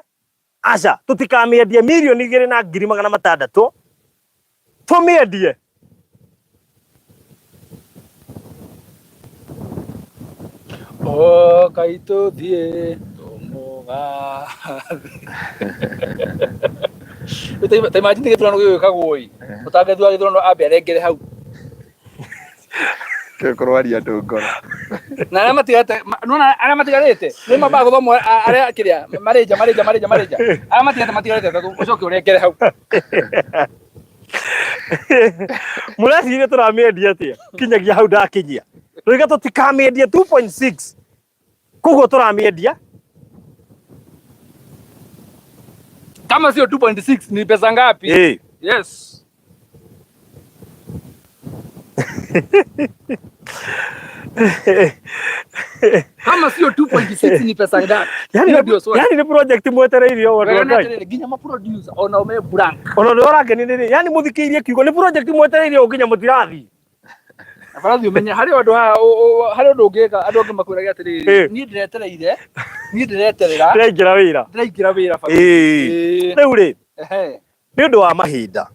aca, tũtikamĩendie mirioni 2,600,000, tũmĩendie O kai tũthiĩ tũmũgathe. Ta imagine gĩthurano gĩgwĩkagwo ĩ, ũtangĩthura gĩthurano ambe arengere hau. Kũrwaria andũ ngoro. Na arĩa matigarĩte, nĩwona arĩa matigarĩte, nĩ mambaga gũthomwo arĩa kĩrĩa, marĩnja, marĩnja, marĩnja, marĩnja. Arĩa matigarĩte, matigarĩte atatũ, ũcoke ũrengere hau. Mũreciria tũramĩendia atĩa? Kinyagia hau ndakinyia. Rũiga tũtikamĩendie 2.6. Koguo tũramĩendia Kama sio 2.6 ni pesa ngapi? Yes. Kama sio 2.6 ni pesa ngapi? Yani ni project mwetereire o andũ a Ngai. Nginya ma producer ona o me blank. Ona nĩ ũrakenia nĩ yani mũthikĩirie kiugo nĩ project mwetereire o nginya mũtirathi. Barathi ũmenye harĩ andũ haha harĩ ũndũ ũngĩka andũ angĩ makwĩraga atĩrĩrĩ, niĩ ndĩretereire, niĩ ndĩreterera. Ndĩraingĩra wĩra. Ndĩraingĩra wĩra barathi. Rĩu rĩ, nĩ ũndũ wa mahinda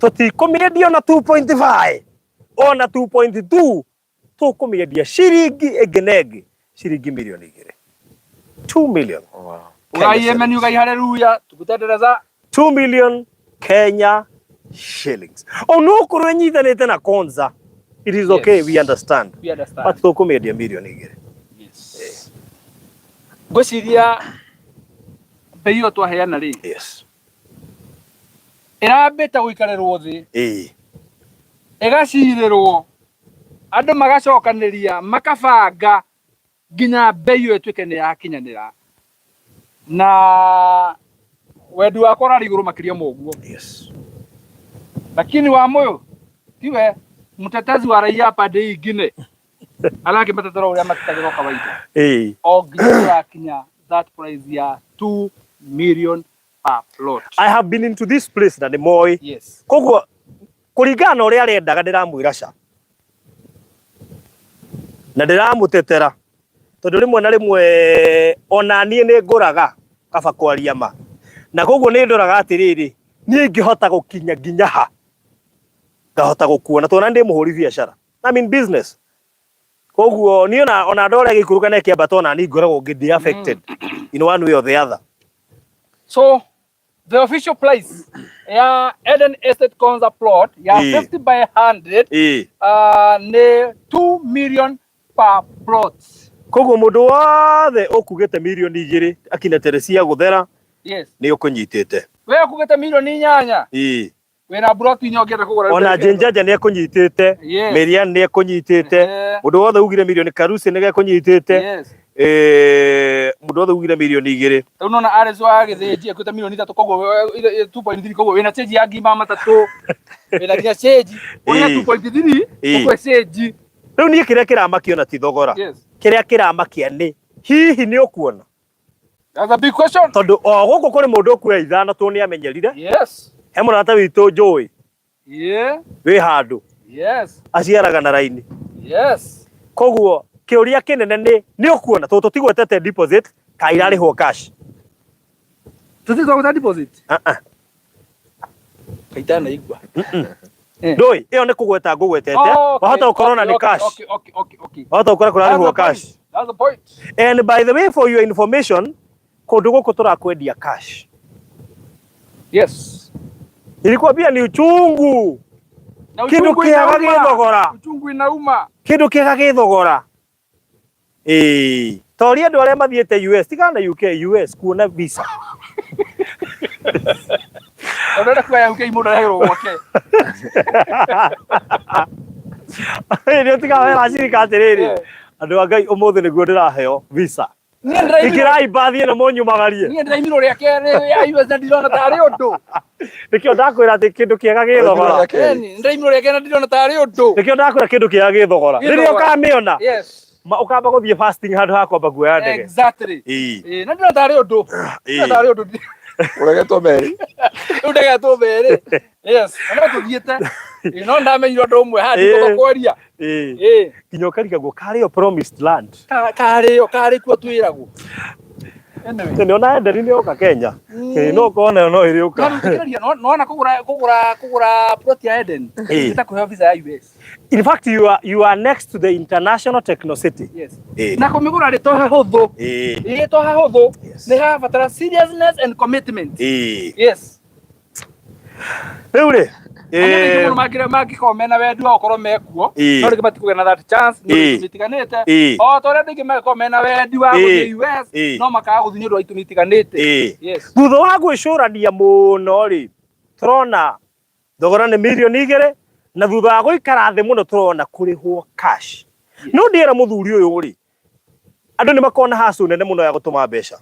tũtikũmĩendia ona 2.5 ona 2.2 Tũkũmĩendia ciringi ĩngĩ na ĩngĩ ciringi mirioni 2. 2 million. Wow. Kenya Ugai amen, shillings. ugai haleluya, tukutendereza. 2 million Kenya shillings. Onokorwo ĩnyitanĩte na Konza, it is okay. Yes. We understand. We understand. But tũkũmĩendia mirioni 2. Yes. Ngwĩciria mbei ĩyo twaheana rĩ, ĩrambĩte gũikarĩrwo thĩ, ĩgacirĩrwo, andũ magacokanĩria, makabanga nginya mbei ĩyo ĩtuĩke nĩ yakinyanĩra, na wendi wakwa ũrarĩ igũrũ makĩria ma ũguo. Lakini wa moyo tiwe mtetezi wa raia pande hii ingine arakĩmatetera ũrĩa matetagĩrwo kawaida, o nginya tũrakinya that price ya 2 million per plot. I have been into this place na nĩ moĩ. Koguo kũringana na ũrĩa arendaga ndĩramwĩra ca na ndĩramũtetera, tondũ rĩmwe na rĩmwe ona niĩ nĩ ngũraga kaba kwaria ma, na koguo nĩ ndoraga atĩrĩrĩ, niĩ ingĩhota gũkinya nginya ha ngahota gũkuona, tondũ ndĩ mũhũri biacara, I'm in business. Koguo niĩ ona ndora ĩgĩikũrũka na ĩkĩambata, ona niĩ ngoragwo ngĩ affected in one way or the other. So the official price ya Eden Estate Konza plot ya 50 by 100 nĩ 2 million per plot. Koguo mũndũ wothe ũkugĩte mirioni 2 akina Teresia gũthera, nĩ ũkũnyitĩte. We ũkugĩte mirioni 8, wĩna plot 4 ũngĩenda kũgũra. Ona Jenjaja nĩ ekũnyitĩte. Miriam nĩ ekũnyitĩte. Mũndũ wothe ugire mirioni, Karusi nĩ ekũnyitĩte. Mũndũ wothe ugire mirioni 2. Rĩu nona Alice wa Gĩthĩnji ekuĩte mirioni 3, koguo 2.3, koguo wĩna change ya ngiri 300, wĩna nginya change ũrĩa 2.3 ũkwe change. Rĩu niĩ kĩrĩa kĩramakia ona ti thogora. Kĩrĩa kĩramakia nĩ hihi nĩ ũkuona? That's a big question. Tondũ o gũkũ kũrĩ mũndũ ũkuoya 5 tondũ nĩ amenyerire. He mũrata witũ njũĩ. Wĩ handũ. Aciaraga na raini. Koguo kĩũria kĩnene nĩ nĩ ũkuona, tondũ tũtigwetete deposit ka irarĩhwo cash. Tũtigwetete deposit? Uh-uh. Kaitana igua. Ndũĩ, ĩyo nĩ kũgweta ngũgwetete. Oh, okay. Wahota gũkorwo na nĩ cash. Wahota gũkora kũrarĩhwo cash. That's the point. And by the way, for your information, kũndũ gũkũ tũrakwendia cash. Nilikwambia ni uchungu. Na Kĩndũ uchungu kĩega inauma. gĩ thogora. Uchungu inauma. Kĩndũ kĩega gĩ thogora. Ta ũrĩa andũ arĩa mathiĩte US, tigana na UK, US kuona visa. Ũrenda kuoya UK mũndũ arehagĩrwo gwake. Nĩ ũtigaga wera cirika atĩrĩrĩ, andũ a Ngai ũmũthĩ nĩguo ndĩraheo visa. Niĩ ndĩraimirwo. Ĩkĩrai mbathi ĩno mũnyumagarie. Niĩ ndĩraimirwo rĩa kerĩ ya US na ndirona tarĩ ũndũ. Nĩkĩo ndakwĩra atĩ kĩndũ kĩega gĩ thogora. Ĩni, ndĩraimirwo rĩa kerĩ na ndirona tarĩ ũndũ. Nĩkĩo ndakwĩra kĩndũ kĩega gĩ thogora. Gĩ Rĩrĩa thogora. ũkamĩona, ũkamba gũthiĩ fasting handũ ha kwamba kuoya ndege. Ĩĩ, na ndirona tarĩ ũndũ. Ndirona tarĩ ũndũ. Ũregetwo merĩ. Rĩu ndegetwo merĩ. Yes, na no tũthiĩte. Ĩĩ, no ndamenyire ũndũ ũmwe haha ndigũka kwaria. Nginya ũkarigagwo karĩo promised land. Karĩo, karĩ kuo twĩragwo. Anyway. Nĩ ona Eden nĩ yoka Kenya. Ĩĩ, no ũkona no ĩrĩũka. No thikĩrĩria, no ona kũgũra plot ya Eden. Nĩ ta kũheo visa ya US. In fact, you are next to the International Techno City. Na kũmĩgũra rĩ to hahũthũ. Ĩĩ, to hahũthũ. Nĩ harabatara seriousness and commitment. Rĩu rĩ, Andũ aingĩ mũno mangĩkorwo mena wendi wa gũkorwo mekuo, no rĩngĩ matikũgĩa na that chance nĩ ũndũ itũmi itiganĩte. O ta ũrĩa andũ aingĩ mangĩkorwo mena wendi wa gũthiĩ US, no makaga gũthiĩ nĩ ũndũ wa itũmi itiganĩte. Thutha wa gwĩcũrania mũno rĩ, tũrona thogora nĩ mirioni 2, na thutha wa gũikara thĩ mũno tũrona kũrĩhwo cash. No ndĩra mũthuri ũyũ rĩ, andũ nĩ makoragwo na hustle nene mũno ya gũtũma mbeca.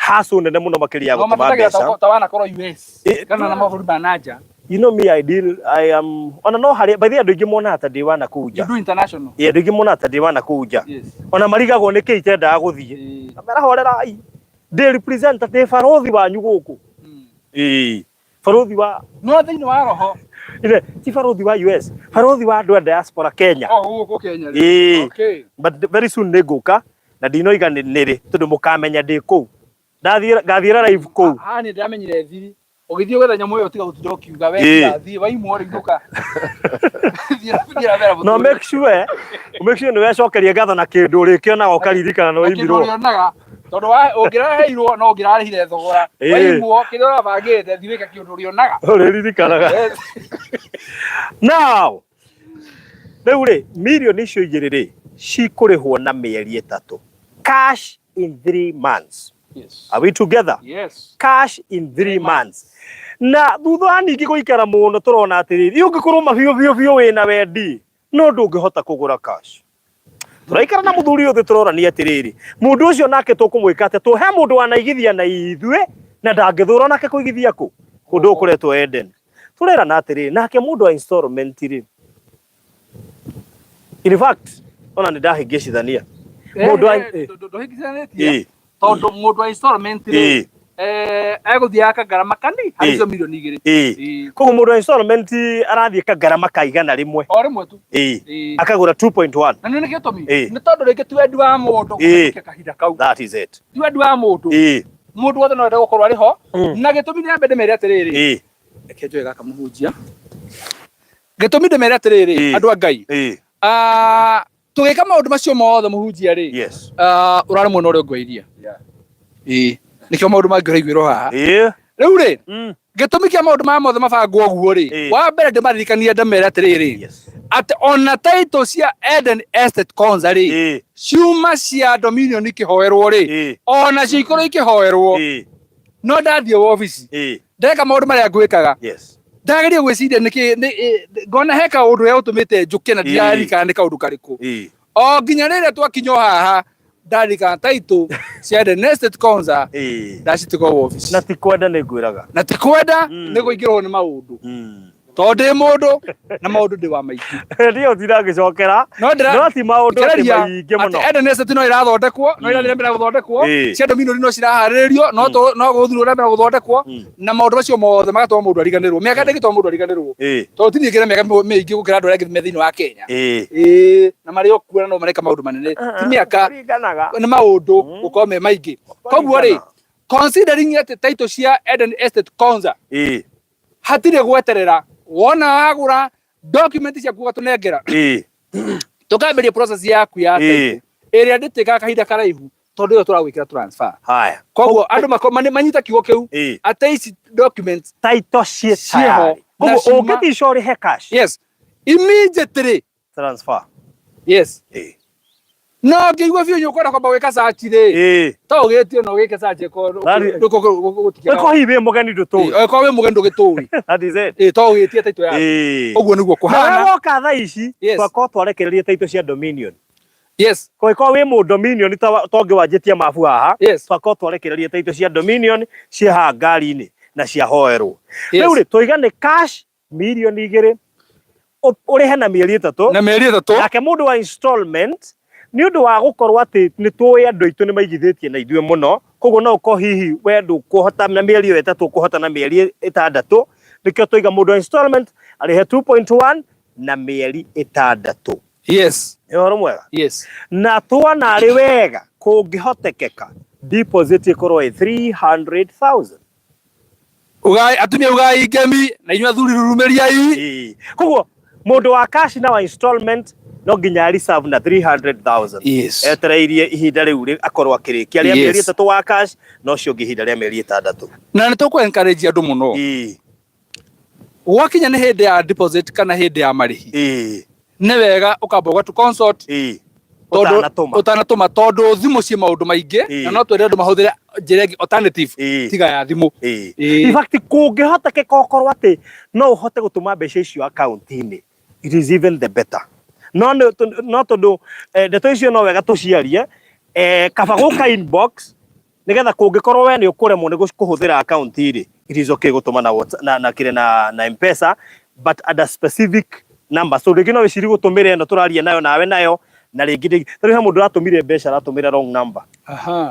Hustle nene mũno makĩria ya No gũtũma matetagĩra mbeca. ta wanakorwo US, kana na mabũrũri ma na nja. You know me, I deal, I am, ona no harĩa, by the way, andũ aingĩ monaga ta ndĩ wa na kũu nja. You do international. Yeah, andũ aingĩ monaga ta ndĩ wa na kũu nja. Ona marigagwo nĩ kĩ itendaga gũthiĩ. Kamera horerai. Ndĩ representative, ndĩ barothi wanyu gũkũ. Barothi wa No thĩinĩ wa roho. Ile, ti barothi wa US, barothi wa andũ a diaspora Kenya. Oh, gũkũ Kenya rĩ. But very soon nĩ ngũka na ndinoiga nĩ rĩ, tondũ mũkamenya ndĩ kũu. Ndathiĩ, ngathiĩra live kũu. Haha nĩ ndĩramenyire thiri. Ũgĩthiĩ gwetha nyamũ ĩyo tiga gũtinda ũkiuga we tiga thiĩ waimwo rĩ inũka. Thiĩ thiĩ na mbere No mũtũrĩre. make sure nĩ wecokeria ngatho na kĩndũ ũrĩkĩonaga ũkaririkana nĩ Na kĩndũ waimirwo. ũrĩonaga tondũ ũngĩraheirwo no ũngĩrarĩhire thogora. Waimwo kĩrĩa ũrabangĩte thiĩ wĩke kĩũndũ ũrĩonaga. Ũrĩririkanaga. Yes. Now, rĩu rĩ, mirioni icio igĩrĩ rĩ, cikũrĩhwo na mĩeri 3. Cash in 3 months. Yes. Are we together? Yes. Cash in 3 months. Na thutha wa ningĩ gũikara mũno tũrona atĩrĩrĩ, ũngĩkorwo ma biũ biũ biũ wĩna wendi, no ndũngĩhota kũgũra cash. Tũraikara na mũthuri ũyũ tũrorania atĩrĩrĩ, mũndũ ũcio nake tũkũmwĩka atĩa? Tũhe mũndũ wanaigithia na ithuĩ na ndangĩthũra nake kũigithia kũ? Kũndũ gũkũ kũretwo Eden. Tũrerana atĩrĩrĩ, nake mũndũ wa installment rĩ, in fact, ona nĩ ndahĩngĩcithania. Mũndũ wa Ndũhĩngĩcanĩtie tondũ mũndũ wa installment rĩ egũthiĩ akagarama kani harĩ icio mirioni 2. Koguo mũndũ wa installment arathiĩ kagarama ka 100 o rĩmwe tu. Akagũra 2.1. Na nĩ gĩtũmi nĩ tondũ rĩngĩ ti wendi wa mũndũ kũhetũkia kahinda kau. That is it. Ti wendi wa mũndũ. Mũndũ wothe no ende gũkorwo arĩ ho. Na gĩtũmi nĩ ambe ndĩmere atĩrĩrĩ. Reke njoe gaka mũhunjia. Gĩtũmi ndĩmere atĩrĩrĩ andũ a Ngai. Tũgĩka maũndũ macio mothe mũhunjia rĩ. Yes. Ũrarĩ mwena ũrĩa ũngĩ wa iria. Ĩĩ. Nĩkĩo maũndũ mangĩ ũraiguĩrwo haha. Rĩu rĩ, gĩtũmi kĩa maũndũ maya mothe mabangwo ũguo rĩ, wa mbere ndĩmaririkanie ndĩmere atĩrĩrĩ, atĩ ona title cia Eden Estate Konza rĩ, ciuma cia Dominion ikĩhoerwo rĩ, ona cio ikorwo ikĩhoerwo, no ndathiĩ wobici, ndeka maũndũ marĩa ngwĩkaga, ndageria gwĩciria nĩkĩ ngona he kaũndũ gegũtũmĩte njũke na ndiraririkana nĩ kaũndũ karĩkũ. O nginya rĩrĩa twakinya haha ndaririkana title cia Eden Estate Konza ndacitiga wobici. Na ti kwenda nĩ ngwĩraga. Na ti kwenda nĩ kũingĩrwo nĩ maũndũ. Tondũ ndĩ mũndũ na maũndũ ndĩ wa maingĩ. Ndiyo ndiragĩcokera. No ndĩra No ti maũndũ atĩ ngĩraria maingĩ mũno. atĩ Eden Estate no ĩrathondekwo, no ĩrathiĩ na mbere gũthondekwo, cia Dominion no ciraharĩrĩrio, no no gũthurwo na mbere gũthondekwo, na maũndũ macio mothe magatũma mũndũ ariganĩrwo. Mĩaka ndĩngĩtũma mũndũ ariganĩrwo. Tondũ ti niĩ ngĩra mĩaka mĩingĩ gũkĩra andũ arĩa angĩ me thĩinĩ wa Kenya. Ĩĩ, na marĩ o kuo na no mareka maũndũ manene. Ti mĩaka, Kũringanaga. nĩ maũndũ gũkorwo me maingĩ. Koguo rĩ, considering atĩ title cia Eden Estate Konza hatirĩ gweterera, wona wagũra document ciaku ũgatũnengera, tũkambĩrĩria process yaku ya title ĩrĩa ndĩtĩkaga kahinda karaihu tondũ ĩyo tũragwĩkĩra transfer. Haya. Koguo andũ manyita kiugo kĩu atĩ ici documents Title ciĩ ciĩho tayari. na Koguo ciuma ũngĩtica ũrĩhe cash. Yes. Immediately. Transfer. Yes. No ngĩigua biũ nĩ ũkwenda kwamba gwĩka search rĩ. To ũgĩtio na ũgĩke search ĩkorwo Ĩkorwo hihi wĩ mũgeni ndũtũĩ. Ĩkorwo wĩ mũgeni ndũgĩtũĩ. That is it. Ĩĩ, to ũgĩtie title yaku. Ũguo nĩguo kũhana. Na woka thaa ici, twakorwo twarekereria title cia Dominion. Yes. Kũngĩkorwo wĩ mũ Dominion ta ũngĩ wanjĩtie mabu haha, Yes. twakorwo twarekereria title cia Dominion ciĩ haha ngari-inĩ na ciahoerwo. Yes. Rĩu rĩ, tũiga nĩ cash mirioni 2 ũrĩhe na mĩeri 3. Na mĩeri 3. Nake mũndũ wa installment nĩ ũndũ wa gũkorwo atĩ nĩ tũĩ andũ aitũ nĩ maigithĩtie na ithuĩ mũno, koguo no ũkorwo hihi we ndũkũhota na mĩeri ĩyo 3, ũkũhota na mĩeri 6, nĩkĩo tũiga mũndũ wa installment arĩhe 2.1 na mĩeri 6. Yes. Nĩ ũhoro mwega. Yes. Na tuona arĩ wega kũngĩhotekeka deposit ĩkorwo ĩ 300,000. Ugai atumia ugai ngemi na inyuĩ athuri rurumĩriai. Koguo mũndũ wa cash na wa installment no nginya reserve na 300,000. Yes. Etereirie ihinda rĩu akorwo akĩrĩkia rĩa mĩeri Yes. 3 wa cash na ũcio ũngĩ ihinda rĩa mĩeri 6. Na nĩ tũkũ encourage andũ mũno. Gwakinya nĩ hĩndĩ ya deposit kana hĩndĩ ya marĩhi. Nĩ wega ũkamba ũgatũ consult. Tondũ Ũtanatũma. Ũtanatũma tondũ thimũ ciĩ maũndũ maingĩ na no twende andũ mahũthĩre njĩra ĩngĩ alternative tiga ya thimũ. In fact kũngĩhotekeka ũkorwo atĩ no ũhote gũtũma mbeca icio akaunti-inĩ, it is even the better. No no tondũ ndeto icio no wega tũciarie, kaba gũka inbox nigetha kũngĩkorwo we nĩ ũkũremwo nĩ kũhũthĩra akaunti rĩ, it is okay gũtũma na WhatsApp, na kĩrĩa na M-Pesa, but at a specific number. So rĩngĩ no wĩcirie gũtũmĩra ĩno tũraria nayo nawe nayo, na rĩngĩ tarĩu he mũndũ ũratũmire mbeca aratũmĩra wrong number.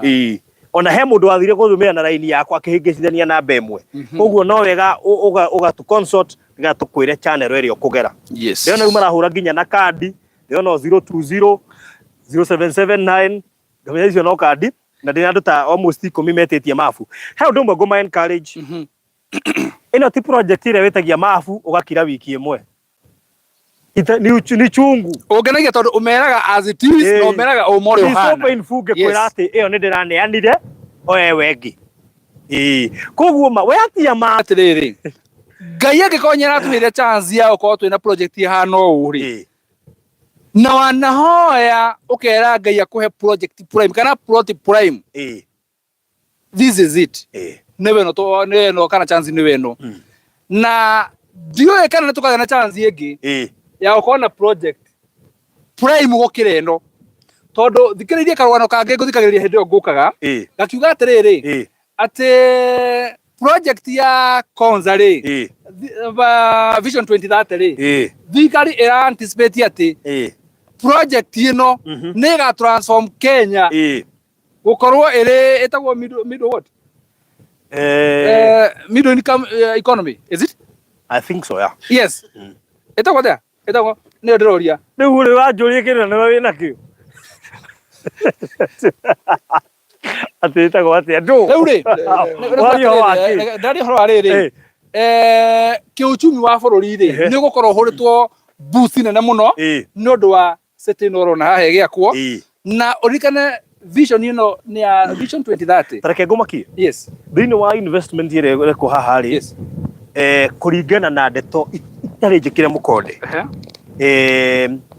Ĩĩ. Ona he mũndũ wathire gũtũmĩra na raini yakwa akĩhĩngĩcithania namba ĩmwe. Koguo no wega ũgatũ consult nĩgetha tũkwĩre channel ĩrĩa ũkũgera. Yes. Ndĩrona rĩu marahũra nginya na kandi, ndĩrona 020 0779, ngamenya icio no kandi, na ndĩna andũ ta almost 10 metĩtie mabu. He ũndũ ũmwe ngũma encourage. Ĩno ti project ĩrĩa wĩtagia mabu ũgakira wiki ĩmwe. Ita, ni, uchu, ni chungu. Ũngenagia tondũ ũmeraga as it is na ũmeraga ũma ũrĩa Ni so ũhana. painful ngĩkwĩra atĩ ĩyo nĩ ndĩraneanire oewe ĩngĩ. Ĩĩ. Koguo ma we atia ma Atĩrĩrĩ, Ngai angĩkorwo nĩ aratũheire chance ya gũkorwo twĩna project ĩhana ũũ rĩ, Ĩĩ. na wanahoya ũkera Ngai akũhe project prime kana plot prime, Ĩĩ. this is it. Ĩĩ. Nĩwe ĩno nĩwe ĩno kana chance nĩwe ĩno. Na ndiũĩ kana nĩ tũkagĩa na chance ĩngĩ Ĩĩ. ya gũkorwo na project prime gũkĩra ĩno, tondũ thikĩrĩirie karũgano kangĩ ngũthikagĩrĩria hĩndĩ ĩyo ngũkaga Ĩĩ. gakiuga atĩrĩrĩ, Ĩĩ. atĩ project ya Konza rĩ, Ĩĩ. Vision 2030 rĩ, Ĩĩ. thirikari ĩra anticipate atĩ Ĩĩ. project ĩno nĩ ĩga transform Kenya Ĩĩ. gũkorwo ĩrĩ ĩtagwo middle what? Middle income economy, is it? I think so, yeah. Yes. Ĩtagwo atĩa? Ĩtagwo nĩyo ndĩroria. Rĩu rĩ wanjũria kĩndũ na nĩwe wĩna kĩo. Atĩ ĩtagwo atĩa? Ndũ. Rĩu rĩ, Waria ũhoro wa kĩ? ndaria ũhoro wa rĩrĩ, kĩuchumi wa bũrũri rĩ, nĩ ũgũkorwo ũhũrĩtwo boost nene mũno nĩ ũndũ wa city ĩno ũrona haha ĩgĩakwo. Na ũririkane vision ĩno nĩ ya Vision 2030. Ta reke ngũmakie. Yes. Thĩinĩ wa investment ĩrĩa ĩrekwo haha rĩ, Yes. kũringana na ndeto itarĩ njĩkĩre mũkonde,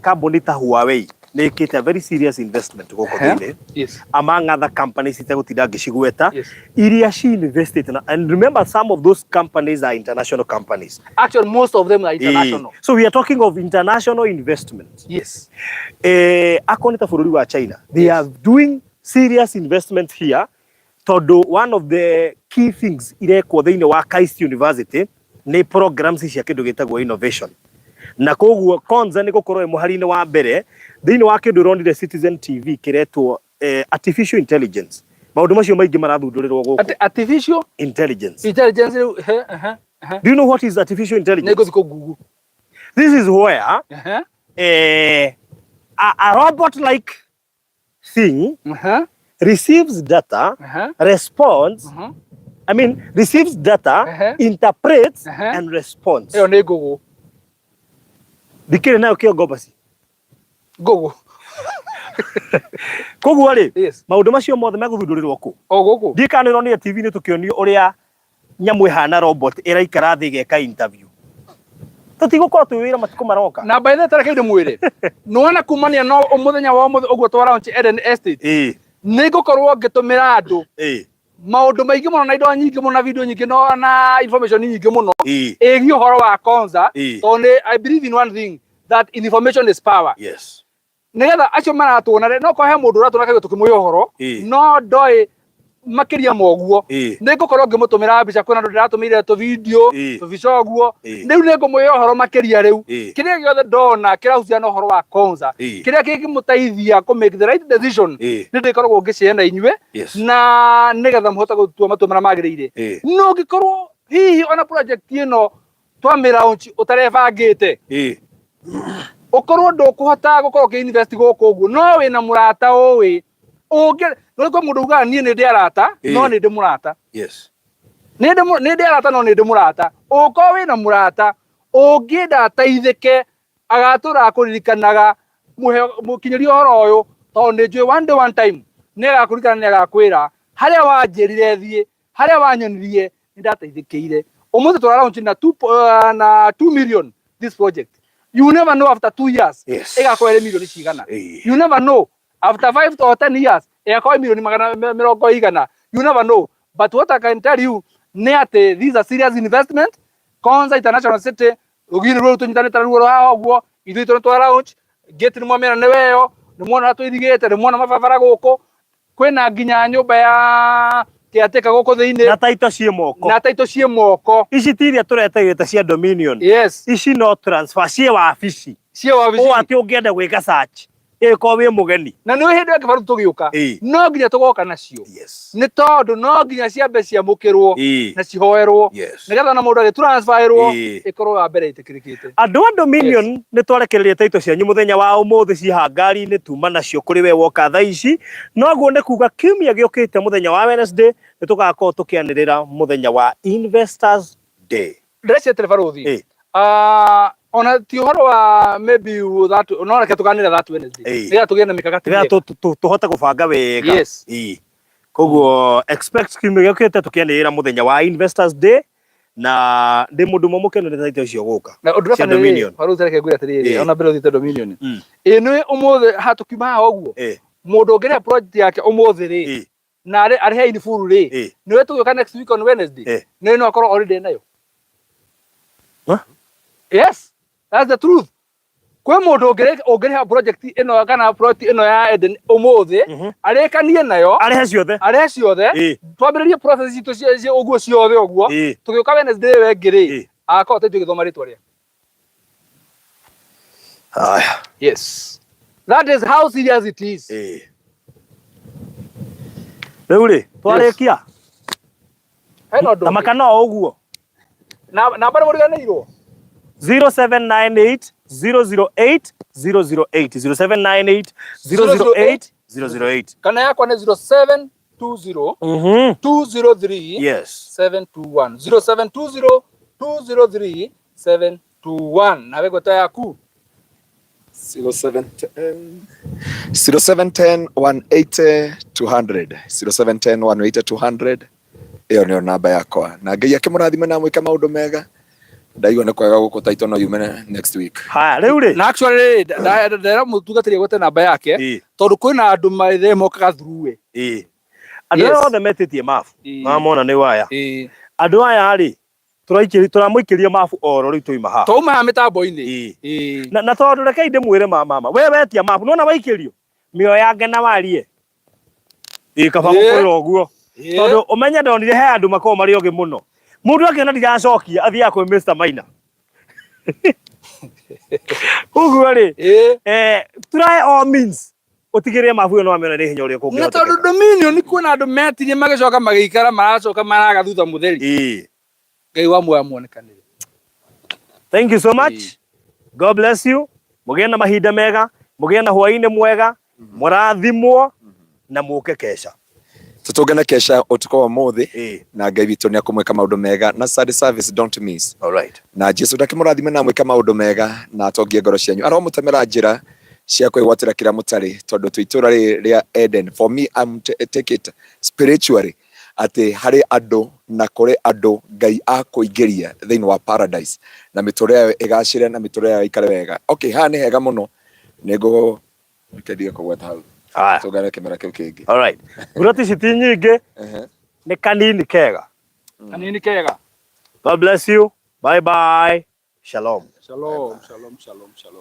kambuni ta Huawei nĩ ĩkĩte a very serious investment gũkũ thĩinĩ. Yes. Among other companies itegũtinda ngĩcigweta, Yes. iria she invested na, and remember some of those companies are international companies. Actually most of them are international. So we are talking of international investment. Yes. Akorwo nĩ ta bũrũri wa China, they Yes. are doing serious investment here, tondũ one of the key things irekwo thĩinĩ wa KAIST University nĩ programs cia kĩndũ gĩtagwo innovation, na koguo Konza nĩ gũkorwo ĩ mũhari-inĩ wa mbere thĩinĩ wa kĩndũ ũronire Citizen TV kĩretwo artificial intelligence. Maũndũ macio maingĩ marathundũrĩrwo gũkũ. Artificial intelligence. Intelligence rĩu, he, ehe, ehe. Do you know what is artificial intelligence? Nĩ ngũthiĩ kũ Google. This is where a robot like thing receives data, responds, I mean, receives data, interprets, and responds. Ĩyo nĩ ngũgũ. Ndikĩrĩ nayo kĩongo basi. Ngũgũ. Koguo rĩ, Yes. maũndũ macio mothe megũthundũrĩrwo kũ? O gũkũ. Ndiĩ kana nĩũronire TV-inĩ tũkĩonio ũrĩa nyamũ ĩhana robot ĩraikara thĩ ĩgeka interview. Tũtigũkorwo twĩ wĩra matukũ maroka. Na by the way, tareke ndĩmwĩre, nĩwona kumania no mũthenya wa ũmũthĩ ũguo twa launch Eden Estate, nĩ ngũkorwo ngĩtũmĩra andũ maũndũ maingĩ mũno na indo nyingĩ mũno na video nyingĩ no na information nyingĩ mũno ĩgiĩ ũhoro wa Konza, tondũ nĩ I believe in one thing, that information is power. Yes. Nĩgetha acio maratuona rĩ, no korwo he mũndũ ũratuona kaigua tũkĩmũhe ũhoro, no ndoĩ makĩria ma ũguo, nĩ ngũkorwo ngĩmũtũmĩra mbica. Kwĩna andũ ndĩratũmĩire tũ video, tũbica ũguo. Rĩu nĩ ngũmũhe ũhoro makĩria. Rĩu kĩrĩa gĩothe ndona kĩrahuciana na ũhoro wa Konza, kĩrĩa kĩngĩmũteithia kũ make the right decision, nĩ ndĩkoragwo ngĩshare na inyuĩ, na nĩgetha mũhote gũtua matua marĩa magĩrĩire. No ũngĩkorwo hihi ona project ĩno twamĩ launch ũtarebangĩte, ũkorwo ndũkũhota gũkorwo ũkĩ invest gũkũ ũguo, no wĩna mũrata ũĩ ũngĩ, no kwĩ mũndũ ugaga niĩ nĩ ndĩ arata, no nĩ ndĩ mũrata. Yes. Nĩ ndĩ arata, no nĩ ndĩ mũrata. Ũngĩkorwo wĩna mũrata ũngĩenda ateithĩke, agatũra akũririkanaga, mũhe mũkinyĩrie ũhoro ũyũ, tondũ nĩ njũĩ one day, one time nĩ agakũririkana, nĩ agakwĩra harĩa wanjĩrire thiĩ, harĩa wanyonirie, nĩ ndateithĩkĩire. Ũmũthĩ tũra launch na 2 million this project. You never know, after 2 years ĩgakorwo ĩrĩ milioni cigana. You never know, after 5 or 10 years ĩgakorwo ĩ milioni magana mĩrongo igana. You never know, but what I can tell you nĩ atĩ this is a serious investment. Konza International City, rũgiri rũrũ tũnyitanĩte naruo haha ũguo, ithuĩ itũ nĩ twa launch gate, nĩ mwamĩona nĩ weyo, nĩ mwona tũirigĩte, nĩ mwona mabarabara gũkũ, kwĩna nginya nyũmba ya caretaker gũkũ thĩinĩ. Na taito ciĩ moko. Na taito ciĩ moko. Ici ti iria tũretagĩte cia Dominion. Yes. Ici no transfer ciĩ wabici. Ciĩ wabici. Ũũ atĩ ũngĩenda gwĩka search ĩkorwo wĩ mũgeni. Na nĩ hĩndĩ ya kĩbarũ tũgĩũka, no nginya tũgoka nacio, Yes. nĩ tondũ no nginya ciambe ciamũkĩrwo na cihoerwo, nĩgetha na mũndũ agĩtransferĩrwo ĩkorwo wa mbere ĩtĩkĩrĩkĩte. Andũ a Dominion, nĩ twarekereria taito cianyu mũthenya wa ũmũthĩ, ciha ngari-inĩ, tuma nacio kũrĩ we woka thaa ici. Noguo nĩ kuga kiumia gĩũkĩte mũthenya wa Wednesday nĩ tũgakorwo tũkĩanĩrĩra mũthenya wa Investors Day. Ndĩreciria atĩrĩ barũthi. Ah, ona ti ũhoro wa maybe that, no reke tũganĩre that Wednesday, nĩgetha tũgĩe na mĩkakati nĩgetha mĩega. Tũhote gũbanga wega. Koguo expect kiumia gĩũkĩte tũkĩanĩrĩra mũthenya wa Investors Day, na ndĩ mũndũ ũmwe mũkenu nĩ title ũcio gũka Na ũndũ cia ũrĩa Dominion. Barũthi, reke ngwĩre atĩrĩrĩ, ona mbere ũthiĩte Dominion, ĩ nĩ ũmũthĩ ha tũkiuma haha ũguo, mũndũ ũngĩrĩha project yake ũmũthĩ rĩ, na arĩhe in full rĩ, nĩwe tũgĩũka next week on Wednesday, nĩ no akorwo already nayo. Huh? Yes, that's the truth. Kwĩ mũndũ ũngĩrĩha project ĩno kana project ĩno ya Eden ũmũthĩ, arĩkanie nayo, arĩhe ciothe, arĩhe ciothe, twambĩrĩrie process citũ ũguo ciothe ũguo, tũgĩũka Wednesday ĩyo ĩngĩ rĩ, agakorwo tũgĩthoma gĩthoma rĩtwa rĩa Haya. Yes, that is how serious it is. Rĩu rĩ, twarĩkia Hena ũndũ na ũngĩ. Maka no ũguo. Na namba nĩ mũriganĩirwo. 0798 008 008, 0798 008 008. Kana yakwa nĩ 0720 203 721, 0720 203 721. Nawe gweta yaku. 0710 0710 180 200, 0710 180 200, ĩyo nĩyo namba yakwa, na Ngai akĩmũrathime na amwĩke maũndũ mega. Ndaigua nĩ kwega gũkũ taito no yume next week. Haya, rĩu rĩ, Na actually ndera mũtungatĩri agwete namba yake, tondũ kwĩna andũ maithe mokaga through we. Andũ arĩa othe metĩtie mabu mamona nĩ waya. Andũ aya rĩ, tũramũikĩria mabu oro rĩu tũima haha. Twauma haha mĩtambo-inĩ. Na tondũ rekei ndĩmwĩre mama, we wetia mabu nona waikĩrio mĩoyange na warie, ĩ kaba gũkwĩra ũguo, tondũ ũmenye ndonire he andũ makoragwo marĩ ogĩ mũno. Mũndũ akĩona ndiracokia athiaga kwĩ Mr Maina. Ũguo rĩ, try all means ũtigĩrĩre mabu ĩyo nĩwamĩona nĩ hinya ũrĩa Na tondũ kũngĩhotekeka. Dominion kwĩna andũ metirie magĩcoka magĩikara maracoka maraga thutha mũtheri. Ngai wa muoyo amuonekanĩre. Thank you so much. God bless you. Mũgĩe na mahinda mega, mũgĩe na hwaĩ-inĩ mwega, mũrathimwo na mũke kesha. Tũtũngane kesha ũtukũ wa ũmũthĩ, na Ngai witũ nĩ akũmwĩka maũndũ mega, na Sunday service don't miss. All right. Na Jesu ndakĩmũrathime na amwĩke maũndũ mega na atongie ngoro cianyu, aromũtemera njĩra cia kwĩgwatĩra kĩrĩa mũtarĩ, tondũ twĩ itũũra rĩrĩ rĩa Eden. For me, I'm take it spiritually atĩ harĩ andũ na kũrĩ andũ Ngai akũingĩria thĩinĩ wa paradise na mĩtũrĩre yao ĩgacĩre na mĩtũrĩre yao ĩikare wega. Okay, haha nĩ hega mũno, nĩ ngũ kũgweta hau. Haya. Tũngane kĩmera kĩu kĩngĩ. All right. Buroti ici ti nyingĩ, nĩ kanini kega. Kanini kega. God bless you. Bye bye. Shalom. Shalom, shalom, shalom, shalom.